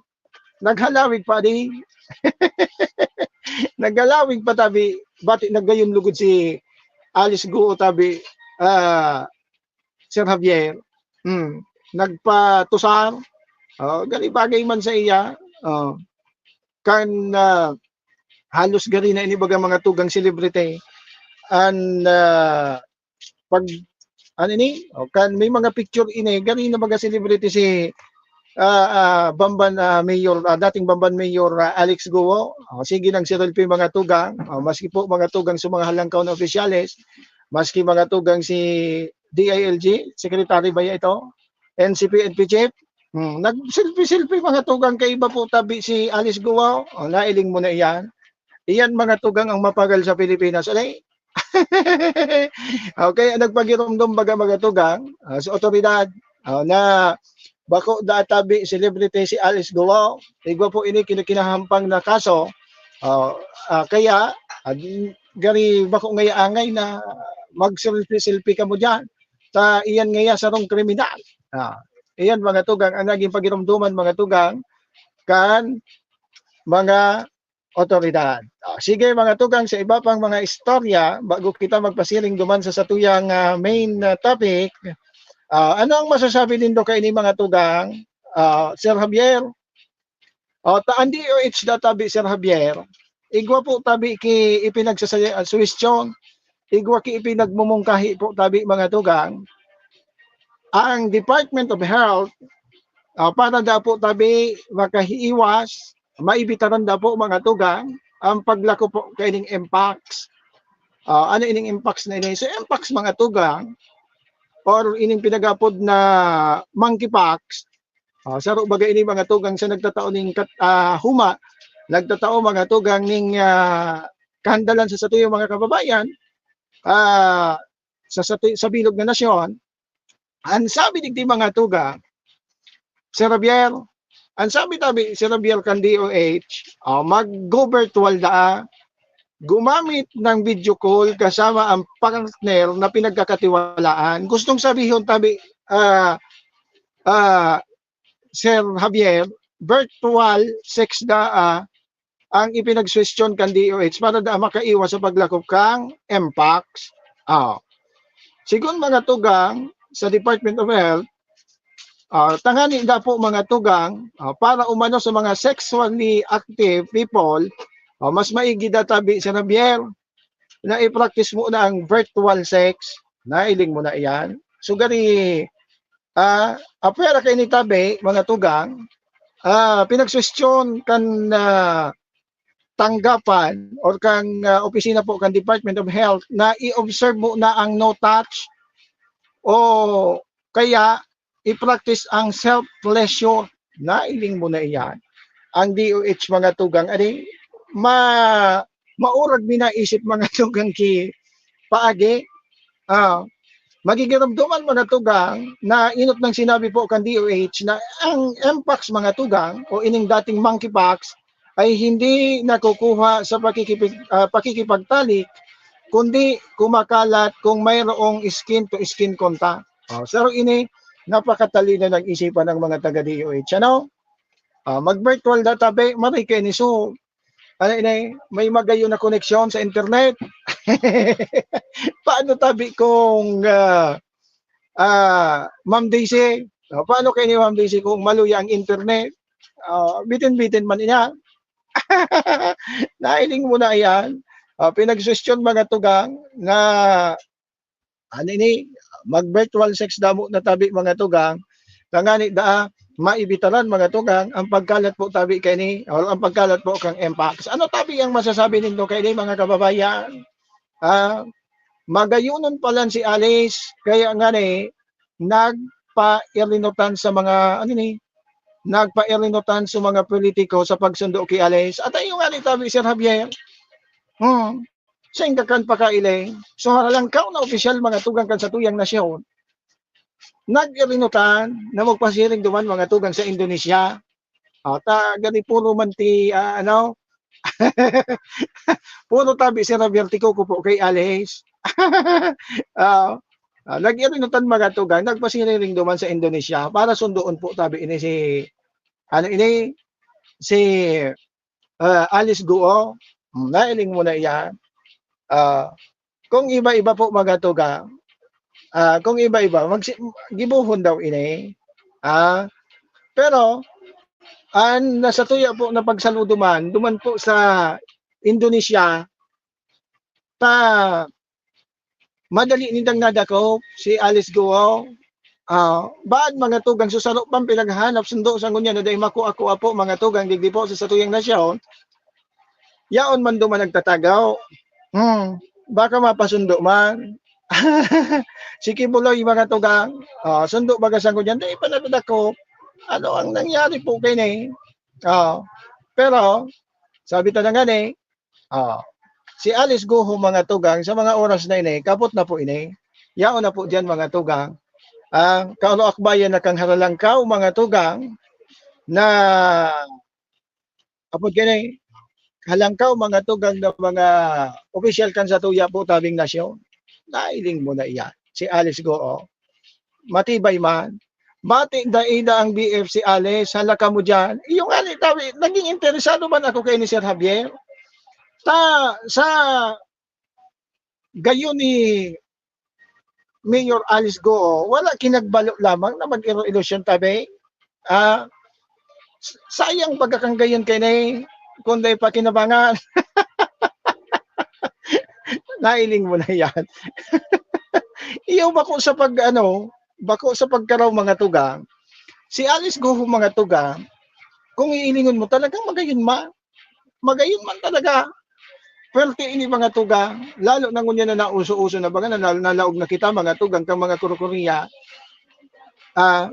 Naghalawig pa di. Naghalawig pa tabi, bati naggayon lugod si Alice Guo tabi, ah, Sir Javier. Hmm. Nagpatusar. Oh, gani bagay man sa iya. Oh. Kan, ah, halos gani na ini baga mga tugang celebrity. An, ah, pag, ano ini? O, kan may mga picture ini, gani na baga celebrity si, ah, ah, Bamban, ah, Mayor, ah, dating Bamban Mayor, ah, Alex Guo. O, sige nang si Rolpe mga tugang. O, maski po mga tugang sa mga halangkaw na opisyales, maski mga tugang si D I L G, secretary ba ya ito? N C P, N P chief. Hmm, nag-selfie-selfie mga tugang kaiba po tabi si Alice Guo. O, nailing mo na iyan. Iyan mga tugang ang mapagal sa Pilipinas. Alay? Okay, ang nagpagiromdom baga mga tugang, ah, sa otoridad, ah, na bako da tabi celebrity si Alice Guo. Igwa po ini kini-, kinahampang na kaso. Ah, ah, kaya, ah, gari bako ngaya angay na mag-selfie-selfie kamo diyan. Ta iyan ngaya sarong kriminal. Ah, iyan mga tugang, ang naging pagiromdoman mga tugang kan mga otoridad. Ah, sige, mga tugang, sa iba pang mga istorya, bago kita magpasiring duman sa satuyang, ah, main, ah, topic, ah, ano ang masasabi nindo kaini, mga tugang? Ah, Sir Javier? O, ta, ang D O H da tabi, Sir Javier, igwa po tabi ki ipinagsasaya-, ah, suwestiyon, igwa ki ipinagmumungkahi po tabi, mga tugang. Ang Department of Health, ah, para da po tabi makahiiwas, maibitaran da po, mga tugang, ang paglako po kaining mpox. Ah, ano ining mpox na ini? So, mpox, mga tugang, or ining pinagapod na monkeypox, ah, saro baga ini, mga tugang, sa nagtatao ning kat-, ah, huma, nagtatao, mga tugang, ning, ah, kahandalan sa satuyang mga kababayan, ah, sa, sa, sa bilog na nasyon. Ang sabi digdi, mga tugang, Sir Javier, ang sabi tabi, Sir Javier, kan D O H, ah, mag-go virtual daa, gumamit ng video call kasama ang partner na pinagkakatiwalaan. Gustong sabihon tabi, ah, ah, Sir Javier, virtual sex daa ang ipinagsuwestiyon kan D O H para daa makaiwas sa paglakop kan mpox. Ah. Sigon mga tugang sa Department of Health, ah, tangani da po mga tugang, ah, para umano sa mga sexually active people, ah, mas maigi da tabi, Sir Javier, na i-practice mo na ang virtual sex. Nailing mo na iyan. So, gani, ah, apwera kaini tabi, mga tugang, ah, pinagsuwestiyon kan, ah, tanggapan or kan, ah, opisina po kan Department of Health na i-observe mo na ang no touch o kaya i-practice ang self-pleasure. Nailing mo na iyan. Ang D O H, mga tugang, ani, ma-, maurag mi naisip, mga tugang, ki paagi. Ah, magigiramdoman, mga tugang, na inot nang sinabi po kan D O H na ang mpox, mga tugang, o ining dating monkeypox, ay hindi nakukuha sa pakikipig-, ah, pakikipagtalik, kundi kumakalat kung mayroong skin to skin contact. Oh, so ini, napakatalino ng isipan ng mga taga D O H, ano? Ah, mag-virtual da tabi, maray kaini. So, ano ini, may magayon na koneksyon sa internet. Paano tabi kung, ah, ah, Ma'am Daisy? Ah, paano kaini, Ma'am Daisy, kung maluya ang internet? Ah, bitin-bitin man iyan. Nailing mo na iyan. Ah, pinagsuwestiyon, mga tugang, na ano ini, mag-virtual sex damo na tabi, mga tugang, tangani daa maibitaran, mga tugang, ang pagkalat po tabi kaini, or ang pagkalat po kang Mpox. Ano tabi ang masasabi nindo kaini, mga kababayan? Ah, magayonon palan si Alice, kaya ngani, nagpairinutan sa mga, ano ni, nagpairinutan sa mga politiko sa pagsundo ki Alice. At ayun nga ni tabi, Sir Javier, hmm, sa ingkakan pa kaili, so haralangkaw na opisyal, mga tugang, kan satuyang nasyon, nag-irinutan na magpasiring duman, mga tugang, sa Indonesia. Ah, ta gani puro man ti, ah, ano, puro tabi, Sir Javier, ti kukupo kay Alice. Ah, ah, nag-irinutan, mga tugang, nagpasiring duman sa Indonesia para sundoon po tabi ini si, ano ini, si, ah, Alice Go. Hmm, nailing mo na iyan. Ah, kung iba-iba po, mga tugang, ah, kung iba-iba, magsi-, gibohon daw ini. Ah, pero an nasatuya po na pagsaludo man, duman po sa Indonesia, ta madali nindang nadakop si Alice Go. Ah, baad, mga tugang, so saro pang pinaghahanap sundo sa ngunyan na dai makua-kua po, mga tugang, digdi po sa satuyang nasyon. Yaon man duman nagtatagaw. Hmm, baka mapasundo man. Si Kibuloy, mga tugang, ah, sundo baga sa ngunyan, dai pa nadadakop. Ano ang nangyari po kaini? Ah, pero, sabi ta na ngani, ah, si Alice Go, mga tugang, sa mga oras na ini, kapot na po ini. Yaon na po diyan, mga tugang. Ang kaluakbayan na kang Haralangkaw, mga tugang, na apod kini, halangkaw, mga tugang, na mga opisyal kan satuya po tabing nasyon. Nailing mo na iyan, si Alice Go. Matibay man. Bati dai na ang B F si Alice, halaka mo diyan. Iyo nga ni tabi, naging interesado man ako kay ni Sir Javier. Ta, sa gayon ni Mayor Alice Go, wala kinagbalo lamang na mag-iro-ilusyon tabi. Ah, s-, sayang pagkakanggayon kay ni, kung dai pa kinabangan. Nailing mo na yan. Iyo, bako sa pag, ano, bako sa pagkaraw, mga tugang. Si Alice Go, mga tugang, kung iilingon mo, talagang magayon man. Magayon man talaga. Pwerte ini, mga tugang, lalo na ngunyan na nauso-uso na baga na, na, nalaog na kita, mga tugang, kang mga kurukuriya. Ah,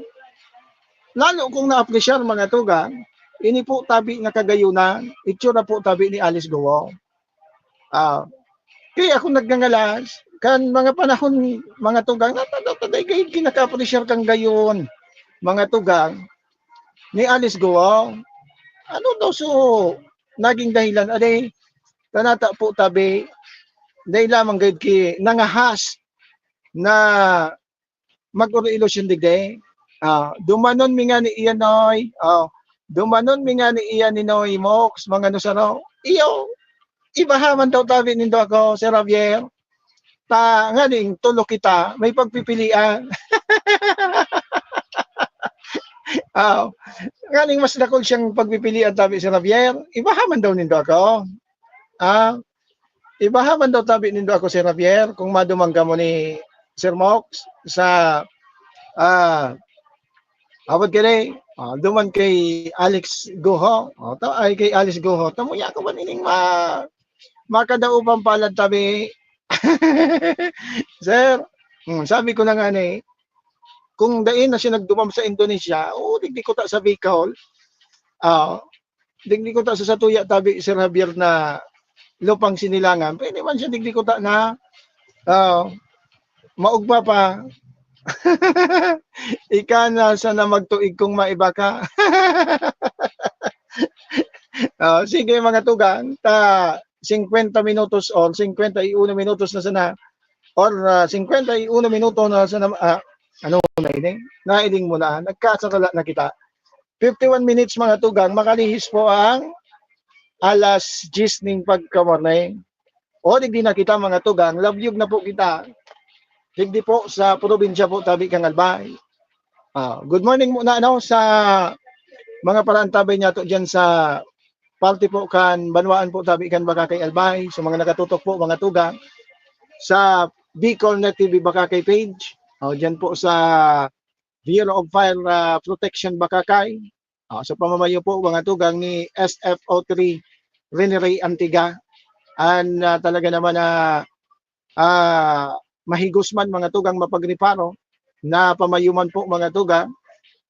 lalo kong naapresyar, mga tugang, ini po tabi na kagayonan, itsura po tabi ni Alice Go. Ah, kaya ako nagngangalas, kan mga panahon, mga tugang, na tadaw-taday gayod kinakaapresyar kang gayon, mga tugang, ni Alice Go. Ano daw so naging dahilan? Ade, tanata po tabi, dahil lamang gayod ki nangahas na mag-oro-ilusyon digdi. Ah, dumanon mi nga ni iyan, Noy. Ah, dumanon mi nga ni iyan ni Noy Mox, mga nusaro. Iyo, ibaha man daw tabi nindo ako, Sir Javier. Ta, nganing tulo kita, may pagpipilian. Ah, nganing mas dakul siyang pagpipilian tabi, Sir Javier. Ibaha man daw nindo ako. Ah, ibaha man daw tabi nindo ako, Sir Javier, kung maduman kamo ni Sir Mox sa, ah, awat kini, ah, duman kay Alex Guho. O, ta-, ay, kay Alice Guho. Tamuya ko ba nining ma-, makadaopan palad tabi? Sir, hmm, sabi ko na nga ni, kung dai na siya nagdumam sa Indonesia, o, digdi ko ta sa Bicol. Ah, digdi ko ta sa satuya tabi, Sir Javier, na lupang sinilangan, pwede man siya digdi ko ta na, ah, maugma pa. Ika na sana magtuig kung maiba ka. Ah, sige, mga tugang, ta singkwenta minutos or singkwenta y uno minutos na sana, or, ah, singkwenta y uno minuto na sana, ah, ano na ini? Nailing mo na, nagkasarala na kita. Fifty-one minutes, mga tugang, makalihis po ang alas diyes ning pagkamorning. O, digdi na kita, mga tugang, labyog na po kita. Digdi po sa probinsya po tabi kang Albay. Ah, good morning muna, ano, sa mga paraantabay niyato diyan sa parte po kan banwaan po tabi kan Bacacay, Albay, sa mga nakatutok po, mga tugang, sa Bicol Net T V Bacacay page. O, diyan po sa Bureau of Fire, ah, Protection Bacacay, ah, sa pamamayo po, mga tugang, ni S F O three Rene Rey Antiga, an, ah, talaga naman na, ah, mahigos man, mga tugang, mapagreparo na pamayo man po, mga tugang,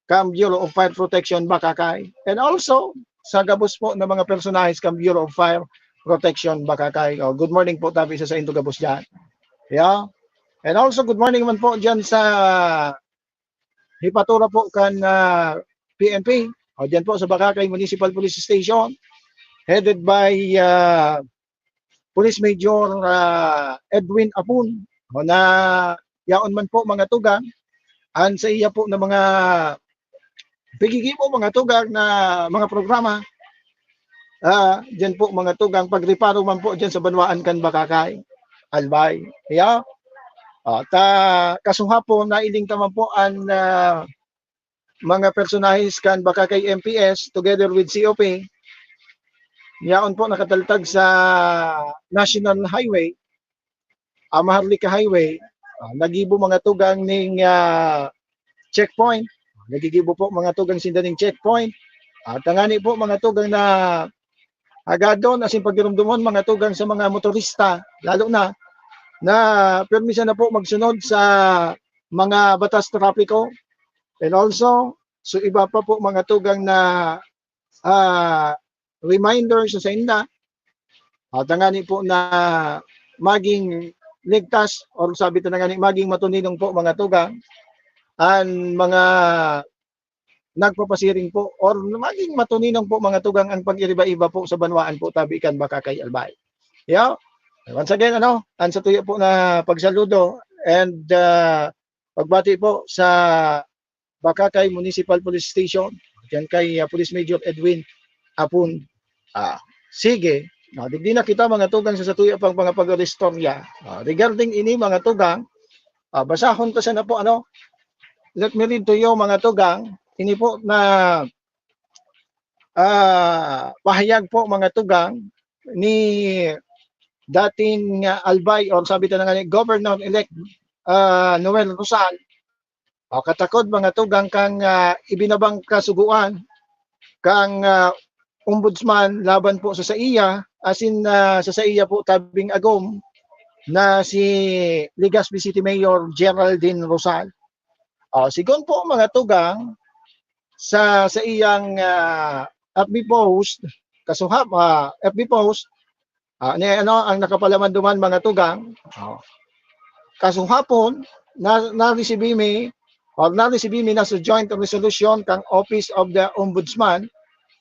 kan Bureau of Fire Protection Bacacay. And also, sa gabos po ng mga personahes kan Bureau of Fire Protection Bacacay. Oh, good morning po tabi sa saindo gabos diyan. Yeah. And also, good morning man po diyan sa hipatura po kan, ah, P N P. O, diyan po sa Bacacay Municipal Police Station, headed by, ah, Police Major, ah, Edwin Apun. O, na yaon man po, mga tugang, an saiya po na mga pigigi po, mga tugang, na mga programa, ah, diyan po, mga tugang, pagreparo man po diyan sa banwaan kan Bacacay, Albay. Yeah. Ah, ta, kasuhapon, nailing ta man po an, ah, mga personahes kan Bacacay M P S together with C O P. Yaon po nakataltag sa National Highway, ah, Maharlika Highway. Ah, nagibo, mga tugang, ning, ah, checkpoint. Nagigibo po, mga tugang, sinda ning checkpoint. At tangani po, mga tugang, na agadon asin pagirumdomon, mga tugang, sa mga motorista, lalo na na pirmi sana po magsunod sa mga batas trapiko. And also, so iba pa po, mga tugang, na, ah, reminder sa sainda. At tangani po na maging ligtas, or sabi ta na ngani, maging matuninong po, mga tugang, an mga nagpapasiring po, or maging matuninong po, mga tugang, ang pag-iriba-iba po sa banwaan po tabi kan Bacacay, Albay. Yeah. Once again, ano, an satuya po na pagsaludo and, ah, pagbati po sa Bacacay Municipal Police Station, diyan kay, ah, Police Major Edwin Apun. Ah, sige. Ah, digdi na kita, mga tugang, sa satuya pang mga pag-istorya. Ah, regarding ini, mga tugang, ah, basahon ko sana po, ano, let me read to you, mga tugang. Ini po na, ah, pahayag po, mga tugang, ni dating, ah, Albay, or sabi ta na nga ni Governor-elect, ah, Noel Rosal. O, katakod, mga tugang, kan, ah, ibinabang kasugoan kan, ah, Ombudsman laban po sa saiya, asin, ah, sa saiya po tabing agom na si Legazpi City Mayor Geraldine Rosal. O, sigon po, mga tugang, sa saiyang, ah, F B post, kasuhap-, ah, F B post, ah, ni ano ang nakapalaman duman, mga tugang? O. Kasuhapon, na, naresibi mi, or naresibi mi na sa joint resolution kan Office of the Ombudsman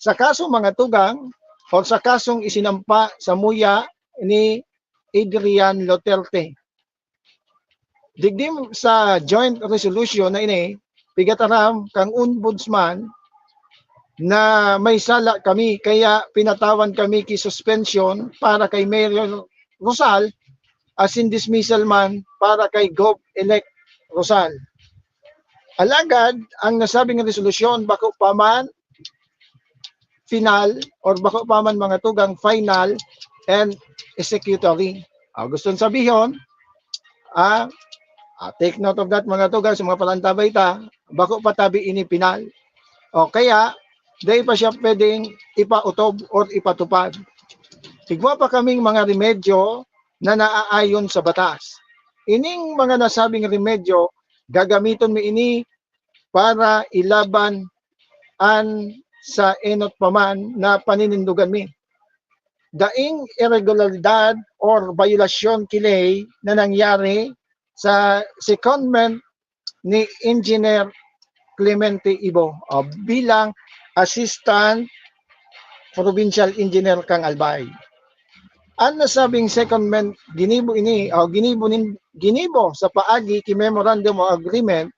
sa kaso, mga tugang, or sa kasong isinampa samuya ni Adrian Loterte. Digdi sa joint resolution na ini, pigataram kan Ombudsman na may sala kami, kaya pinatawan kami ki suspension para kay Mayor Rosal, asin dismissal man para kay Gov-elect Rosal. Alagad, ang nasabing resolusyon bako pa man final, or bako pa man, mga tugang, final and executory. Ah, gustong sabihon, ah, ah, take note of that, mga tugang, sa mga palantabay ta, bako pa tabi ini final. O kaya, dai pa siya pwedeng ipautob or ipatupad. Igwa pa kaming mga remedyo na naaayon sa batas. Ining mga nasabing remedyo, gagamiton mi ini para ilaban an sa enot pa man na paninindogan mi. Daing iregularidad or bayolasyon ki ley na nangyari sa secondment ni Engineer Clemente Ibo, ah, bilang Assistant Provincial Engineer kan Albay. An nasabing secondment, ginibo ini, o ginibo nin-, ginibo sa paagi ki Memorandum of Agreement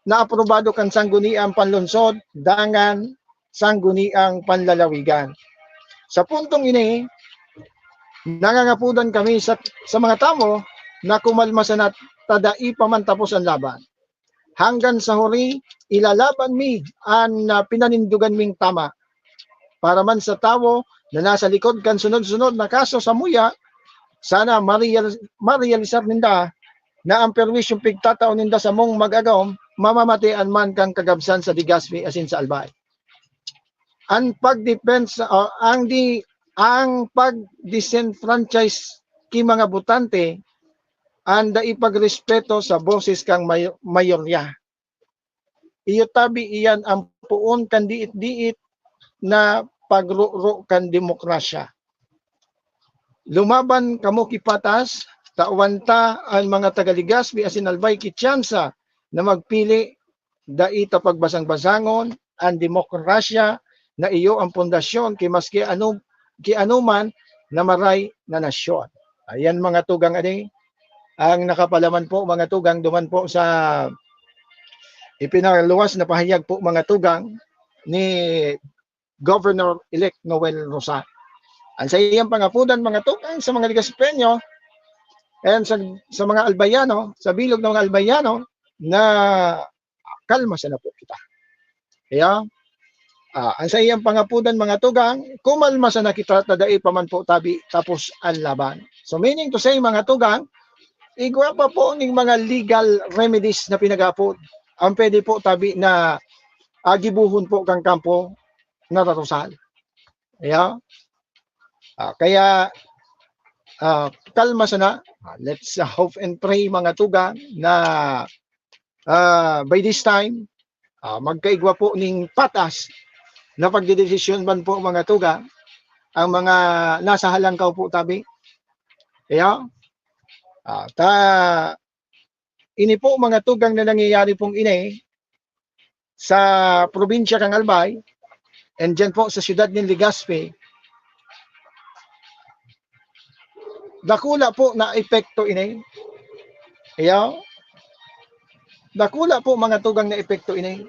na aprobado kan Sangguniang Panlungsod dangan Sangguniang Panlalawigan. Sa puntong ini, nangangapodan kami sa, sa mga tawo na kumalma sana ta dai pa man tapos an laban. Hanggan sa huri, ilalaban mi an, ah, pinanindogan ming tama. Para man sa tawo na nasa likod kan sunod-sunod na kaso samuya, sana mareal-, marealisar ninda na ang perwisyong pigtatao ninda samong mag-agom mamamatean man kan kagabsan sa Legazpi asin sa Albay. Ang pagdepensa, o ang di, ang pag-disenfranchise ki mga botante, ang dai pagrespeto sa boses kan may-, mayorya. Iyo tabi iyan ang poon kan diit-diit na pagroro kan demokrasya. Lumaban kamo ki patas, tawan ta an mga taga Legazpi asin Albay ki tsansa na magpili. Dai ta pagbasang-basangon an demokrasya na iyo ang pundasyon ki maski ano, ki anoman na maray na nasyon. Ayan, mga tugang, ani ang nakapalaman po, mga tugang, duman po sa ipinaluwas na pahayag po, mga tugang, ni Governor-elect Noel Rosal. Ang sa iyang pangapudan, mga tugang, sa mga Legazpeño, and sa, sa mga Albayano, sa bilog ng mga Albayano, na kalma sana po kita. Kaya, ah, ang sa iyang pangapudan, mga tugang, kumalma sana kita, ta dai pa man po tabi tapos ang laban. So, meaning to say, mga tugang, igwa pa po ning mga legal remedies na pinag-aapod. Ang pwede po tabi na, ah, gibohon po kang kampo na Rosal. Kaya, ah, kaya, ah, kalma sana. Ah, let's, ah, hope and pray, mga tugang, na, ah, by this time, ah, magkaigwa po ning patas na pagdedesisyon man po, mga tugang, ang mga nasa halangkaw po tabi. Kaya, ah, ta, ini po, mga tugang, na nangyayari pong ini sa probinsya kan Albay, and dyan po sa siyudad nin Legazpi, dakula po na epekto ini. Iyo. Dakula po, mga tugang, na epekto ini.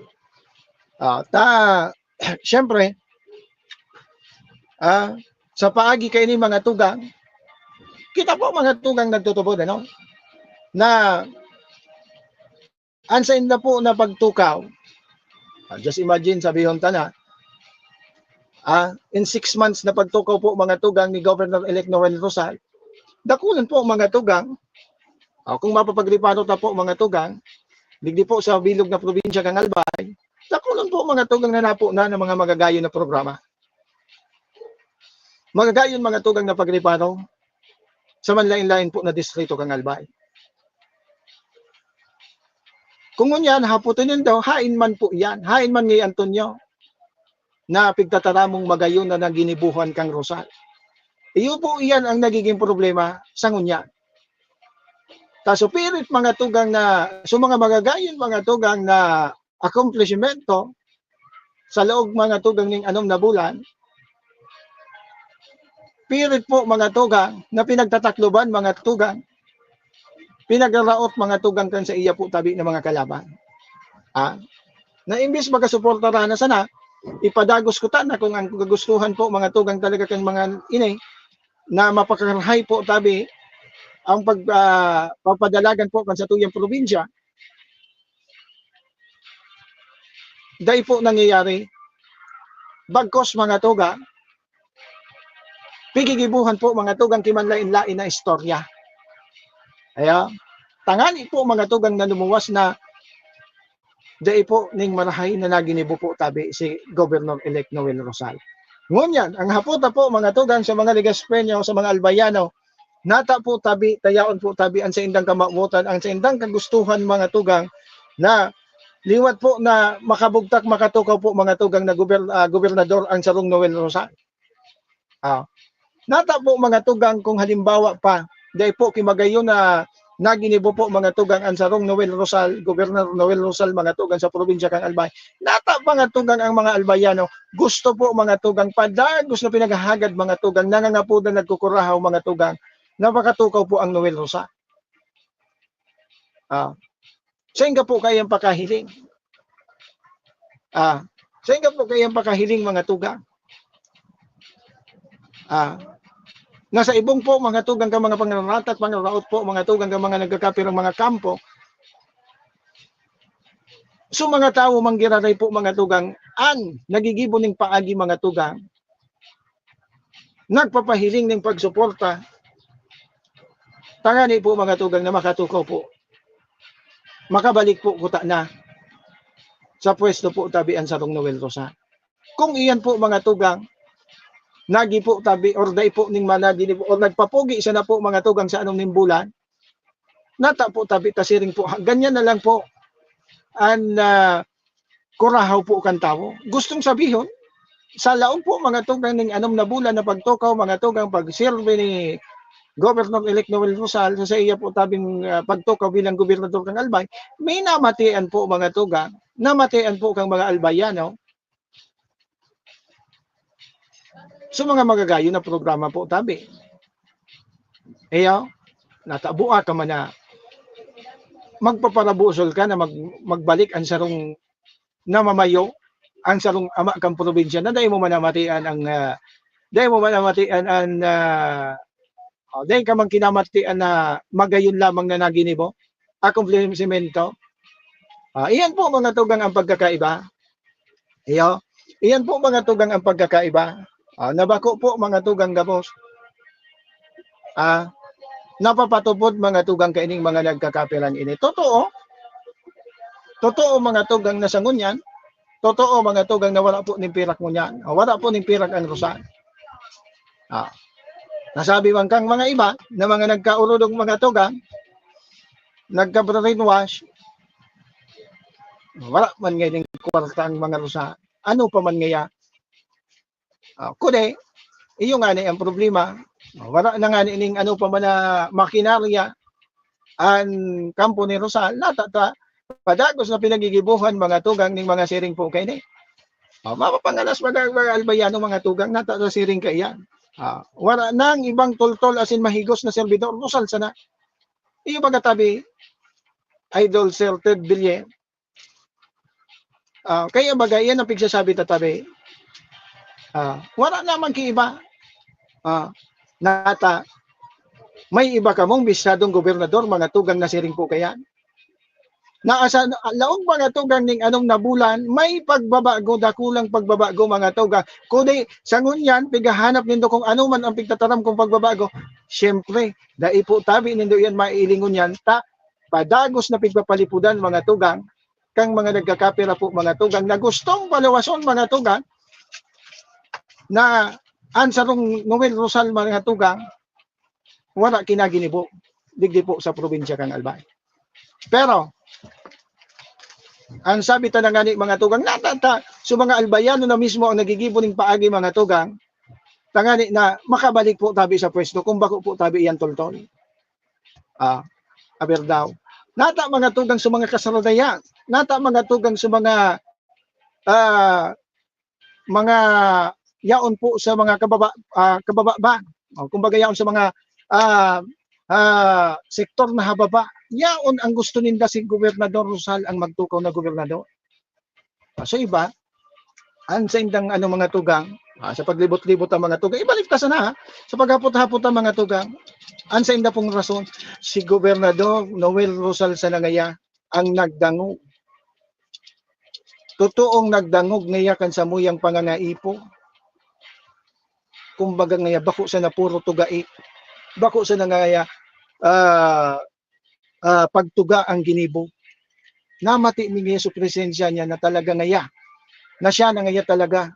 Ah, ta, siyempre, ah, sa paagi kaini, mga tugang, kita po, mga tugang, nagtutubod, ano, na ang sainda po na pagtukaw, ah, just imagine, sabihon ta na, ah, in six months na pagtukaw po, mga tugang, ni Governor-elect Noel Rosal, dakulan po, mga tugang, ah, kung mapapagreparo ta po, mga tugang, digdi po sa bilog na probinsya kan Albay, dakulan po, mga tugang, na napo na ng mga magagayon na programa. Magagayon, mga tugang, na pagreparo sa manlain-lain po na distrito kan Albay. Kung ngunyan, hapoton nindo, hain man po iyan, hain man ngaya, Antonio, na pigtataramong magayon na naginibuhan kang Rosal. Iyo po iyan ang nagiging problema sa ngunyan. Ta supirit, mga tugang, na, so, mga magagayon, mga tugang, na akomplishmento sa laog, mga tugang, ning anom na bulan, pirit po, mga tugang, na pinagtatakloban, mga tugang, pinagraraot, mga tugang, kan sa iya po tabi na mga kalaban. Ah, na imbis magkasuporta na sana, ipadagos ko ta na kung ang kagustuhan po, mga tugang, talaga kan mga ini, na mapakarahay po tabi ang pag, ah, papadalagan po kan satuyang probinsya, dai po nangyayari. Bagkos, mga tugang, pigigibuhan po, mga tugang, ki manlain-lain na istorya. Kaya, tangani po, mga tugang, na lumuwas na dai po ning marahay na naginibo po tabi si Governor-elect Noel Rosal. Ngunyan, ang hapota po, mga tugang, sa mga Legazpeño, sa mga Albayano, nata po tabi, tayaon po tabi ang saindang kamawotan, ang saindang kagustuhan, mga tugang, na liwat po na makabugtak, makatukaw po, mga tugang, na gober-, ah, gobernador ang sarong Noel Rosal. Ah, nata po, mga tugang, kung halimbawa pa, dai po ki magayon na naginibo po, mga tugang, ang sarong Noel Rosal, Governor Noel Rosal, mga tugang, sa probinsya kan Albay. Nata, mga tugang, ang mga Albayano, gusto po, mga tugang, padagos na pinaghahagad, mga tugang, nangangapodan, nagkukurahaw, mga tugang, na makatukaw po ang Noel Rosal. Ah, sain ka po kayang pakahiling? Ah, sain ka po kayang pakahiling, mga tugang? Ah, nasa ibong po, mga tugang, kan mga pangraratak, pangraraot po, mga tugang, kan mga nagkakapirang mga kampo. So, mga tawo manggiraray po, mga tugang, an nagigibo ning paagi, mga tugang, nagpapahiling ning pagsuporta, tangani po, mga tugang, na makatukaw po, makabalik po kuta na sa pwesto po tabi an sarong Noel Rosal. Kung iyan po, mga tugang, nagi po tabi or dai po ning managi ni, or nagpapugi siya na po, mga tugang, sa anom ning bulan, nata po tabi ta siring po, ganyan na lang po an, ah, kurahaw po kan tawo. Gustong sabihon, sa laog po, mga tugang, ning anom na bulan na pagtukaw, mga tugang, pagserbi ni Governor-elect Noel Rosal sa saiya po tabing, ah, pagtukaw bilang gobernador kan Albay, may namatian po, mga tugang, namatian po kang mga Albayano. So, mga magagayon na programa po tabi. Iyo, natabua ka man na magpaparabusol ka na mag-, magbalik ang sarong namamayo, ang sarong ama kang probinsya na dai mo manamatian ang, ah, dai mo manamatian ang, ah, oh, dai ka man kinamatian na magayon lamang na naginibo, akomplisimentos. Ah, iyan po, mga tugang, ang pagkakaiba. Iyo, iyan po, mga tugang, ang pagkakaiba. Ah, na bako po, mga tugang, gabos, ah, napapatupod, mga tugang, kaining mga nagkakapiran ini. Totoo, totoo, mga tugang, na sa ngunyan, totoo, mga tugang, na wala po nin pirak ngunyan. Ah, wala po nin pirak ang Rosal. Ah, nasabi man kang mga iba na mga nagkaurudong, mga tugang, nagka-brainwash, wala man ngayon kwarta ang mga Rosal. Ano pa man ngaya? Ah, kundi, iyo ngani ang problema. Ah, wala na ngani ning ano pa man na makinarya an kampo ni Rosal, nata ta padagos na pinagigibohan, mga tugang, ning mga siring po kaini. Ah, mapapangalas mga, mga Albayano, mga tugang, nata ta siring kaiyan. Ah, wala nang ibang toltol asin mahigos na serbidor, Rosal sana. Iyo baga tabi, Idol Sir Ted Villar, ah, kaya baga iyan ang pigsasabi ta tabi. Ah, wala naman ki iba. Ah, nata, may iba kamong bisadong gobernador, mga tugang, na siring po kaiyan. Na sa laog, mga tugang, ning anom na bulan, may pagbabago, dakulang pagbabago, mga tugang. Kundi, sa ngunyan, pighahanap nindo kung ano man ang pigtataram kong pagbabago. Siyempre, dai po tabi nindo iyan maiilingon yan, ta padagos na pigpapalipudan, mga tugang, kang mga nagkakapira po, mga tugang, na gustong palawason, mga tugang, na an sarong Noel Rosal, mga tugang, wala kinaginibo digdi po sa probinsya kan Albay. Pero, ang sabi ta na ngani, mga tugang, nata ta, so mga Albayano na mismo ang nagigibo ning paagi, mga tugang, tangani na makabalik po tabi sa pwesto, kung bako po tabi iyan toltol. Ah, aber daw. Nata, mga tugang, sa mga kasaradayan, nata, mga tugang, sa mga, ah, mga yaon po sa mga kababa-, ah, kababa ba? O, kumbaga, yaon sa mga, ah, ah, sektor na hababa. Yaon ang gusto ninda si Gobernador Rosal ang magtukaw na gobernador. Ah, sa iba, an saindang ano, mga tugang, ah, sa paglibot-libot ang mga tugang, ibalik ta sana, ha, sa paghapot-hapot ang mga tugang, an sainda pong rason, si Gobernador Noel Rosal sana ngaya ang nagdangog. Totoong nagdangog ngaya kan samuyang pangangaipo. Kumbaga ngaya, bako sana puro tugai. Bako sana ngaya, ah, ah, pagtuga ang ginibo. Namati mi ngaya sa presensya niya na talaga ngaya, na siya na ngaya talaga.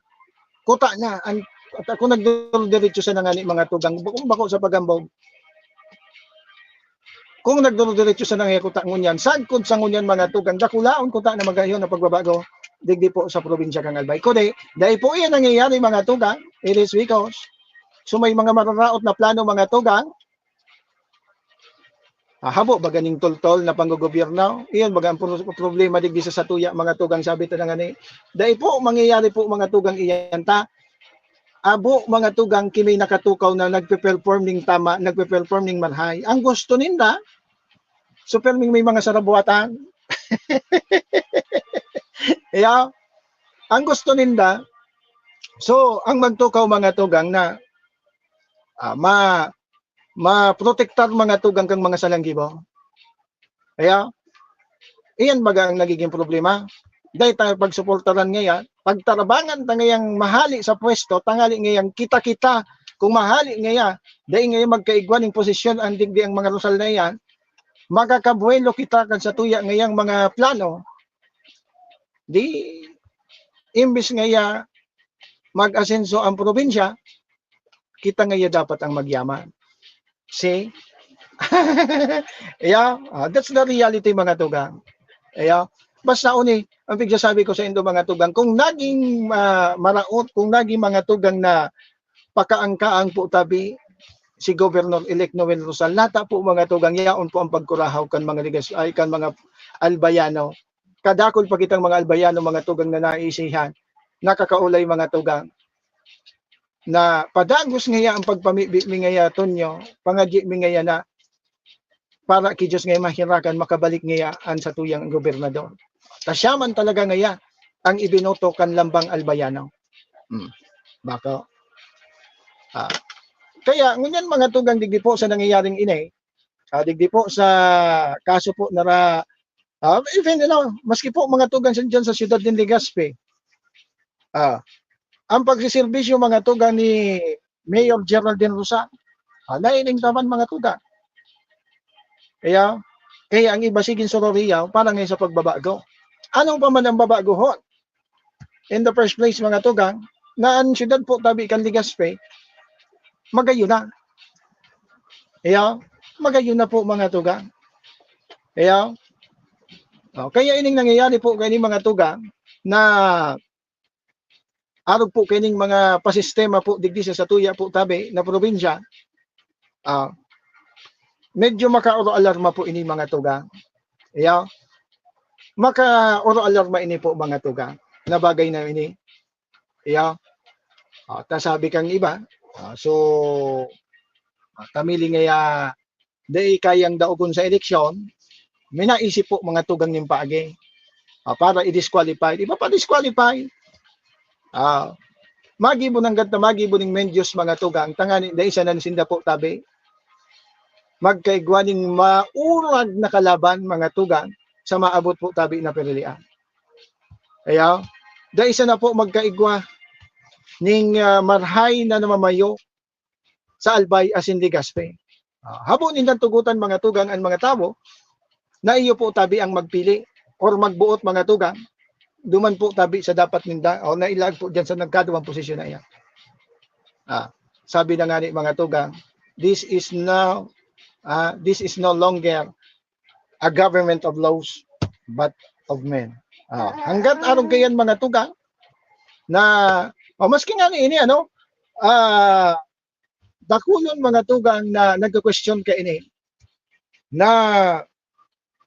Kuta na, an-, at ako nagdurudiretso sa nangani mga tugang, bako, bako sa pagambog. Kung nagdurudiretso sa nangaya kuta ngunyan, sagkod sa ngunyan mga tugang, dakulaon kuta na magayon na pagbabago digdi po sa probinsya kan Albay. Kundi, dai po iyan nangyayari, mga tugang, it is because, so may mga mararaot na plano, mga tugang, ah, habo baga ning toltol na panggogobyerno? Iyon baga ang pro-, problema digdi sa satuya, mga tugang, sabi ta na ngani. Dai po mangyayari po, mga tugang, iyan ta. Abo, mga tugang, ki may nakatukaw na nagpe-perform ning tama, nagpe-perform ning marhay. Ang gusto ninda, so perming may mga sarabuatan. Iya, ang gusto ninda, so, ang magtukaw, mga tugang, na, ah, ma-, maprotektar, mga tugang, kang mga salanggibo. Kaya, iyan baga ang nagiging problema. Dahil tayo pagsuportaran ngaya, pagtarabangan ta ngayang mahali sa pwesto, tangali ngayang kita-kita, kung mahali ngaya, dahil ngayang magkaigwa ning posisyon ang digdi ang mga Rosal na iyan, makakabuelo kita kan satuya ngayang mga plano. Di, imbis nga iya mag-asenso ang probinsya, kita nga iya dapat ang magyaman. See? Yeah, ah, that's the reality, mga tugang. Yeah. Basta uni, ang pigsasabi ko sa indo, mga tugang, kung naging, ah, maraot, kung naging, mga tugang, na pakaangkaang po tabi si Governor-elect Noel Rosal, nata po, mga tugang, yaon po ang pagkurahaw kan mga ligas-, ay, kan mga Albayano. Kadakul pa kitang mga Albayano, mga tugang, na naisihan, nakakaulay, mga tugang, na padagos ngaya ang pagpamibi mi ngaya, Tonyo, pangadyi mi ngaya na para ki Diyos ngaya mahirakan makabalik ngaya an satuyang gobernador. Ta siya man talaga ngaya ang ibinoto kan lambang Albayano. Hmm. Bako. Ah. Kaya, ngunyan, mga tugang, digdi po sa nangyayaring ini, ah, digdi po sa kaso po nara, ah, even, ano, maski po, mga tugang, sa, dyan sa siyudad nin Legazpi, ah, ang pagsiserbisyo, mga tugang, ni Mayor Geraldine Rosal, ah, naining taman, mga tugang. Kaya, kaya ang iba sigin suroriyaw para nga sa pagbabago. Ano pa man ang babagohon? In the first place, mga tugang, na ang siyudad po tabi kan Legazpi, magayon na. Kaya, magayon na po, mga tugang. Kaya, oh, kaya ining nangyayari po kaini, mga tugang, na arog po kaining mga pasistema po digdi sa satuya po tabi na probinsya, ah, medyo makaoro-alarma po ini, mga tugang. Iya, makaoro-alarma ini po, mga tugang, na bagay na ini. Iya, ah, ta sabi kang iba, ah, so, ah, kami li ngaya dai kayang daogon sa eleksyon, may naisip po, mga tugang, nin paagi, ah, para i-disqualify. Iba pa disqualify. Ah, magibo nanggad na magibo ning medyos, mga tugang, tangani dai sana sinda po tabi magkaigwa ning maurag na kalaban, mga tugang, sa maabot po tabi na pirilian. Kaya, dai sana po magkaigwa ning, ah, marhay na namamayo sa Albay asin Legazpi. Ah, habo nindang tugotan, mga tugang, an mga tawo na iyo po tabi ang magpili or magboot, mga tugang, duman po tabi sa dapat ninda o nailaag po diyan sa nagkaduwang posisyon na iyan. Ah, sabi na nga ni mga tugang, this is now, ah, this is no longer a government of laws, but of men. Ah, hanggat arog kayan, mga tugang, na, o maski nga ni ini, ano, ah, dakulon, mga tugang, na nagka-question kaini na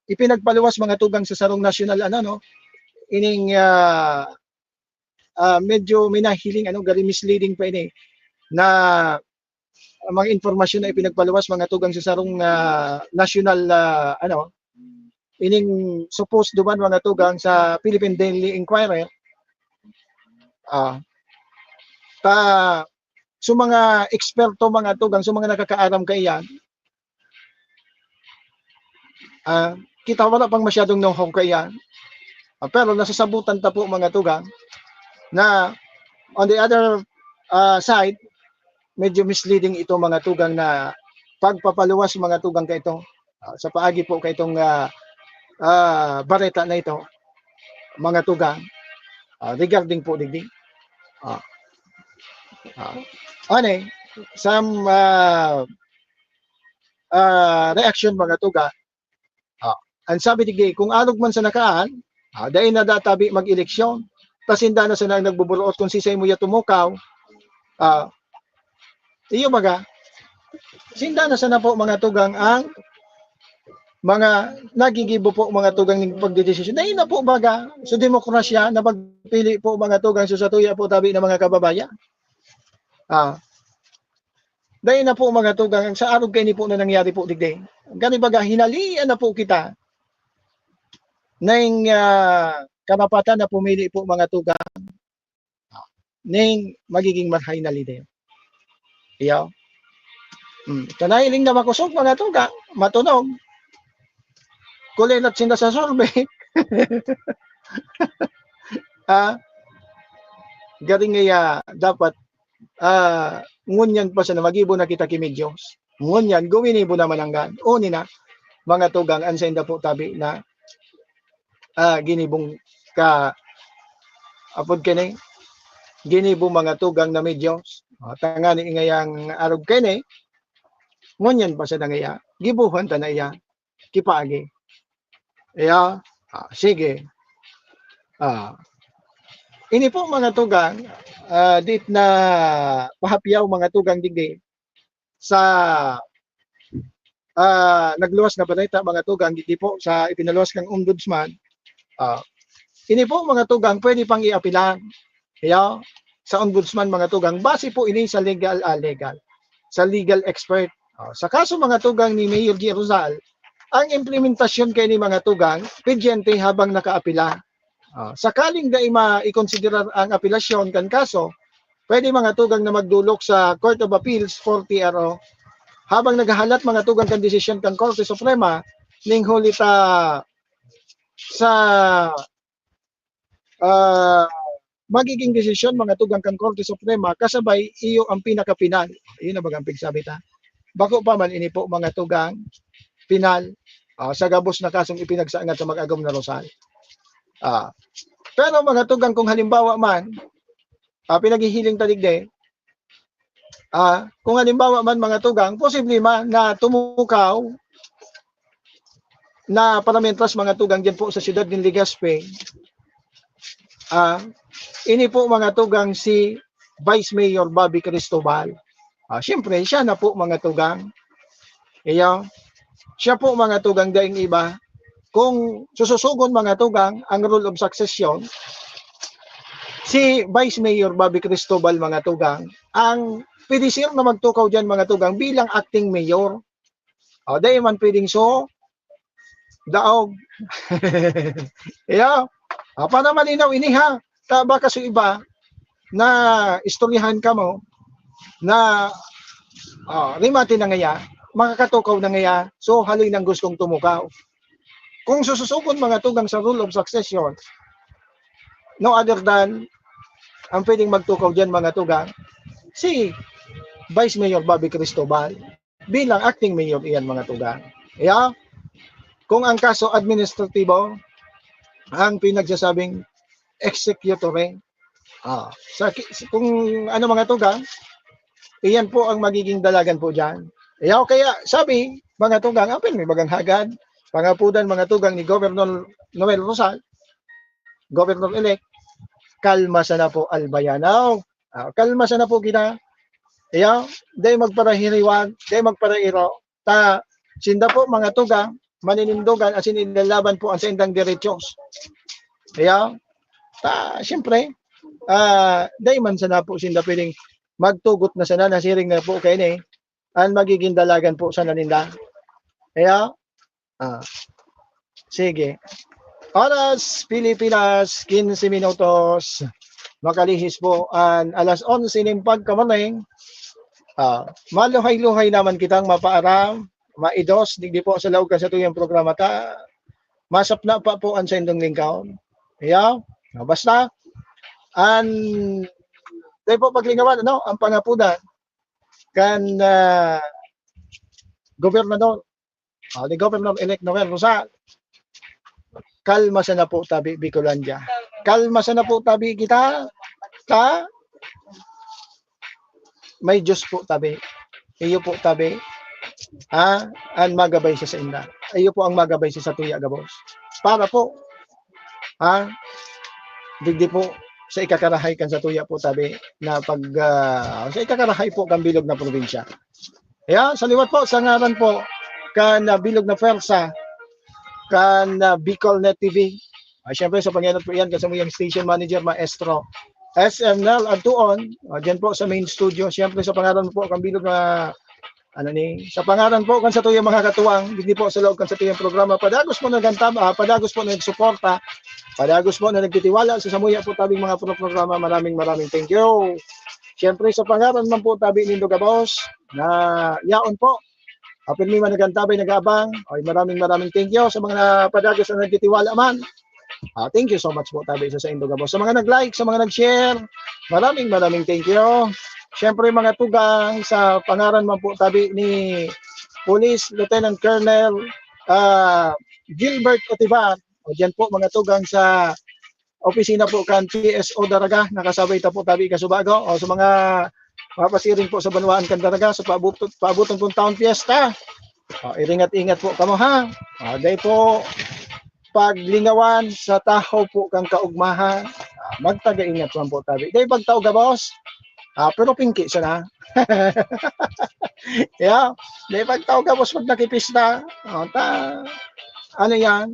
ipinagpaluwas, mga tugang, sa sarong national, ano, no, ining, ah, ah, medyo may nahiling, ano, gari misleading pa ini na mga impormasyon na ipinagpaluwas, mga tugang, sa sarong, ah, national, ah, ano, ining supposed duman, mga tugang, sa Philippine Daily Inquirer. Ah, ta, so mga eksperto, mga tugang, so mga nakakaaram kaiyan, ah, kita wala pang masyadong know-how kaiyan. Ah, pero nasasabutan ta po, mga tugang, na on the other, ah, side, medyo misleading ito, mga tugang, na pagpapaluwas, mga tugang, kaito, ah, sa paagi po kaitong, ah, ah, bareta na ito, mga tugang, ah, regarding po digdi. Ah. Ah. Ano eh, some, ah, ah, reaction, mga tugang. Ah, ang sabi digdi, kung arog man sa nakaan, ah, dai na databi mag-eleksyon. Tas sinda na sana ang nagbuburuot kung sisay mo ya tumukaw. Ah, iyo baga, sinda na sana po, mga tugang, ang mga nagigibo po, mga tugang, ning pagdedesisyon. Dai na po baga, so, demokrasya na pagpili po, mga tugang, so, sa tuya po tabi ng mga kababayan. Ah, dai na po, mga tugang, sa arog kaini po na nangyari po digdi. Gani baga, hinalian na po kita ning, ah, karapatan na pumili po, mga tugang, ning magiging marhay na lider. Iyo. Hmm. Kanahiling na makosog, mga tugang, matunog. Kulinat sinda sa survey. Ah, garing ngaya dapat, ah, ngunyan pa sana magibo na kita ki Diyos. Ngunyan, guminibo naman ang gan. Uni na, mga tugang, ang sainda po tabi na, ah, ginibong ka, apod kini, ginibo mga tugang na medyos. O, tangani ngayang arog kini, ngunyan pa siya na ngaya, gibuhan ta na iya, kipaagi. Iya, ah, sige. Ah, ini po mga tugang, ah, dit na pahapyaw mga tugang digdi sa, ah, nagluwas na balita mga tugang digdi po sa ipinaluwas kang ombudsman. Ah, ini po mga tugang pwede pang iapilan. Iya, sa ombudsman mga tugang, base po ini sa legal, ah, legal, sa legal expert. Ah, sa kaso mga tugang ni Mayor G. Rosal, ang implementasyon kay ni mga tugang, pendyente habang nakaapila. Ah, sakaling dai ma-, ikonsiderar ang apelasyon kan kaso, pwede mga tugang na magdulok sa Court of Appeals for T R O. Habang naghahalat mga tugang kan desisyon kan Korte Suprema, ning huli ta sa, ah, magiging desisyon mga tugang kan Korte Suprema, kasabay iyo ang pinakapinal. Ayun na bagang pigsabi ta. Bako pa man ini po mga tugang, pinal, ah, sa gabos na kasong ipinagsaangat sa mag-agom na Rosal. Ah, pero mga tugang, kung halimbawa man, ah, pinaghihiling ta digdi, ah, kung halimbawa man mga tugang, posible man na tumukaw na paramientras mga tugang diyan po sa siyudad ng Legazpi, ah, ini po mga tugang si Vice Mayor Bobby Cristobal. Ah, siyempre, siya na po mga tugang. Iyo, siya po mga tugang daing iba. Kung sususugon mga tugang ang rule of succession, si Vice Mayor Bobby Cristobal mga tugang ang pwede siya na magtukaw diyan mga tugang bilang acting mayor. O, dai man pwedeng so, daog. Iyo, ah, para malinaw ini ha. Ta baka so iba na istoryahan kamo na, ah, rimate na ngaya, makakatukaw na ngaya, so haloy nang gustong tumukaw. Kung sususugon mga tugang sa rule of succession, no other than ang pwedeng magtukaw diyan mga tugang, si Vice Mayor Bobby Cristobal bilang acting mayor iyan mga tugang. Iyo, kung ang kaso administratibo, ang pinagsasabing executory, ah, sa ki-, kung ano mga tugang, iyan po ang magiging dalagan po diyan. Iyo, kaya sabi, mga tugang, apil may bagang hagad, pangapudan mga tugang ni Governor Noel Rosal, Governor-elect, kalma sana po, Albayanaw. Ah, kalma sana po kita. Iyo, dai magparahiriwag, dai magparairo. Ta, sinda po mga tugang, maninindogan, asin ilalaban po ang saindang derechos. Iyo, ta, siyempre, ah, dai man sana po sinda pwedeng magtugot na sana, nasiring na po kaini, an magiging dalagan po sana ninda. Iyo, ah, sige. Oras, Pilipinas, quince minutos. Makalihis po an alas onse nin pagkamaning. Ah, maluhay-luhay naman kitang mapaaram, maidos, digdi po sa laog kan satuyang programa ta, masapna pa po an saindong lingkod. Iyo, ah, basta, an, tayo po paglingawan, ano, ang pangapudan kan, ah, gobernador, ah, ni Governor-elect Noel Rosal. Kalma sana po tabi, Bicolandia. Kalma sana po tabi kita. Ta, may Diyos po tabi. Iyo po tabi. Ha? An magabay siya sa inda. Iyo po ang magabay siya sa tuya gabos. Para po, ha? Digdi po sa ikakarahay kan sa tuya po tabi na pag, ah, sa ikakarahay po kan bilog na probinsya. Ayan, sa liwat po, sa ngaran po kan, ah, bilog na pwersa, kan, ah, Bicol Net T V. Ah, siyempre, sa pangaran po yan, kasamuyang station manager, maestro, S M Nel Antuon, ah, dyan po sa main studio. Siyempre, sa pangaran po kan bilog na, ano ni, sa pangaran po kan satuyang mga katuwang, digdi po sa laog kan satuyang programa, padagos po nagantaba, ah, padagos po nagsuporta, padagos po na nagtitiwala sa samuya po tabing mga pro-, programa. Maraming, maraming thank you. Siyempre, sa pangaran man po tabi nindo gabos, na yaon po, ah, pirmi man nagantabay, nag-aabang. Ay, maraming, maraming thank you sa mga padagos na nagtitiwala man. Ah, thank you so much po tabi sa saindo gabos. Sa mga nag-like, sa mga nag-share, maraming, maraming thank you. Siyempre, mga tugang, sa pangaran man po tabi ni Police Lieutenant Colonel, ah, Gilbert Otiban. O, diyan po, mga tugang, sa opisina po kan P S O Daraga, nakasabay ta po tabi kasubago. O, sa mga mapasiring po sa banwaan kan Daraga, sa paabot-, paaboton pong Town Fiesta, o, iringat-ingat po kamo, ha? O, dai po paglingawan sa tahaw po kan kaugmahan. Ah, magtagaingat man po tabi. Dai pagtao gabos, ah, pero pingki sana. Yeah, dai pagtao gabos pag nakipista. O, ta, ano yan?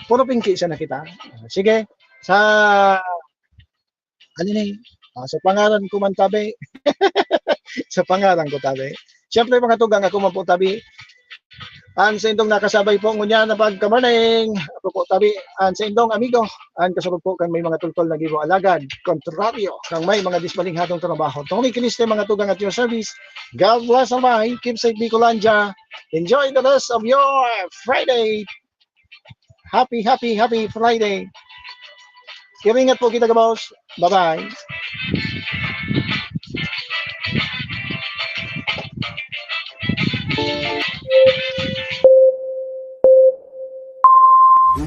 Puro pingki sana kita. Sige, sa, ano ni? Ah, sa pangaran ko man tabi. Sa pangaran ko tabi. Siyempre, mga tugang, ako man po tabi. An sa indong nakasabay po ngunyan na pagka-morning. Ako po tabi, an sa indong amigo. An kasurog po kan may mga tultol na gibo alagad. Kontraryo, kang may mga disbalinghadong trabaho. Tungod kini mga tugang at your service. God bless and bye. Keep safe, Bicolandia. Enjoy the rest of your Friday. Happy, happy, happy Friday. Iringat po kita, gabos. Bye-bye.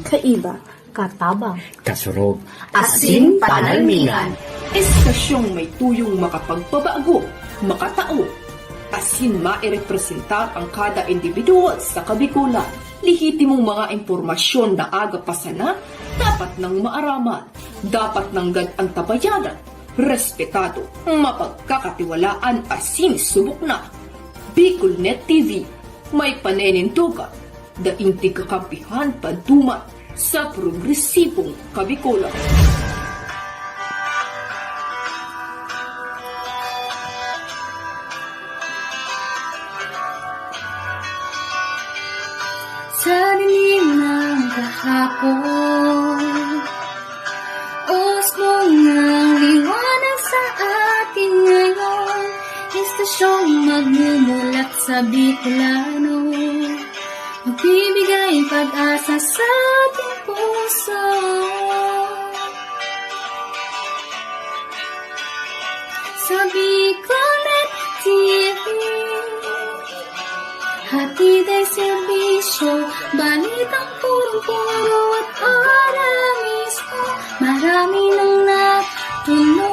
Kaiba, katabang, kasurog, asin panalmingan. Estasyong may tuyong makapagpabago, makatao, asin mairepresentar ang kada individual sa Kabikolan. Lehitimong mga impormasyon na aga pa sana, dapat nang maaraman, dapat nang gad-antabayanan, respetado, mapagkakatiwalaan asin subok na. Bicolnet T V, may paninindogan, daing tigkakampihan panduman sa progresibong Kabikolan. Sa dilim ng kahapon, usbong ng liwanag sa atin ngayon, estasyong magmumulat sa Bicolano, magbibigay pag-asa sa ating puso. Sa Bicolnet T V, hatid ay serbisyo, balitang purong-puro at ora mismo. Marami nang natulungan,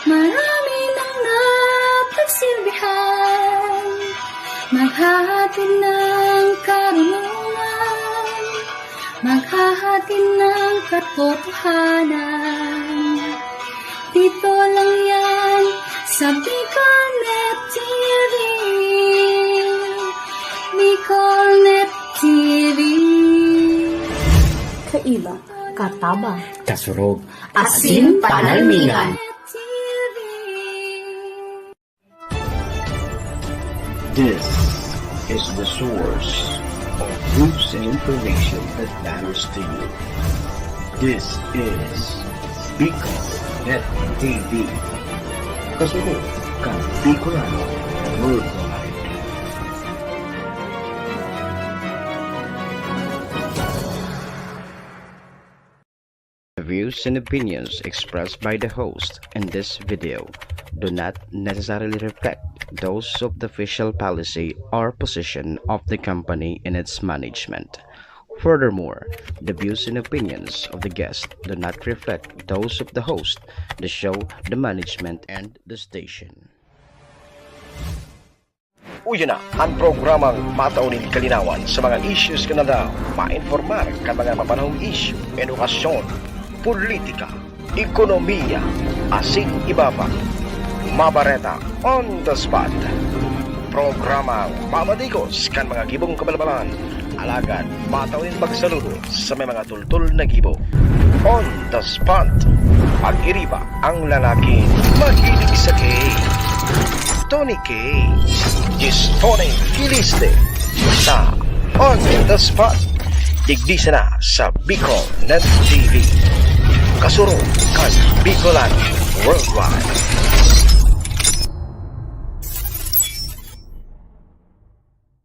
marami nang napagsilbihan, maghahatid ng karunungan, maghahatid ng katotohanan. Dito lang yan sa Bicolnet T V. Bicolnet T V. Kaiba, katabang, kasurog, asin panalmingan. T V. This is the source of news and information that matters to you. This is Bicol Net T V. Kasunod kan Bicolano Worldwide. The views and opinions expressed by the host in this video do not necessarily reflect those of the official policy or position of the company and its management. Furthermore, the views and opinions of the guest do not reflect those of the host, the show, the management, and the station. Uya na an programang matao nin kalinawan sa mga issues kan aldaw, mainformar kan mga mapanahong isyu, edukasyon, politika, ekonomiya, asin iba pa. Mabareta on the spot. Programang mamadigos kan mga gibong kabalbalan, alagad matao nin pagsaludo sa may mga tultol na gibo. On the spot. Pag-iriba ang lalaking mahilig sa cake. Tony Cake. Dispone Kiliste sa On the Spot. Digdi sana sa Bicol Net T V. Kasurog kan Bicolan Worldwide.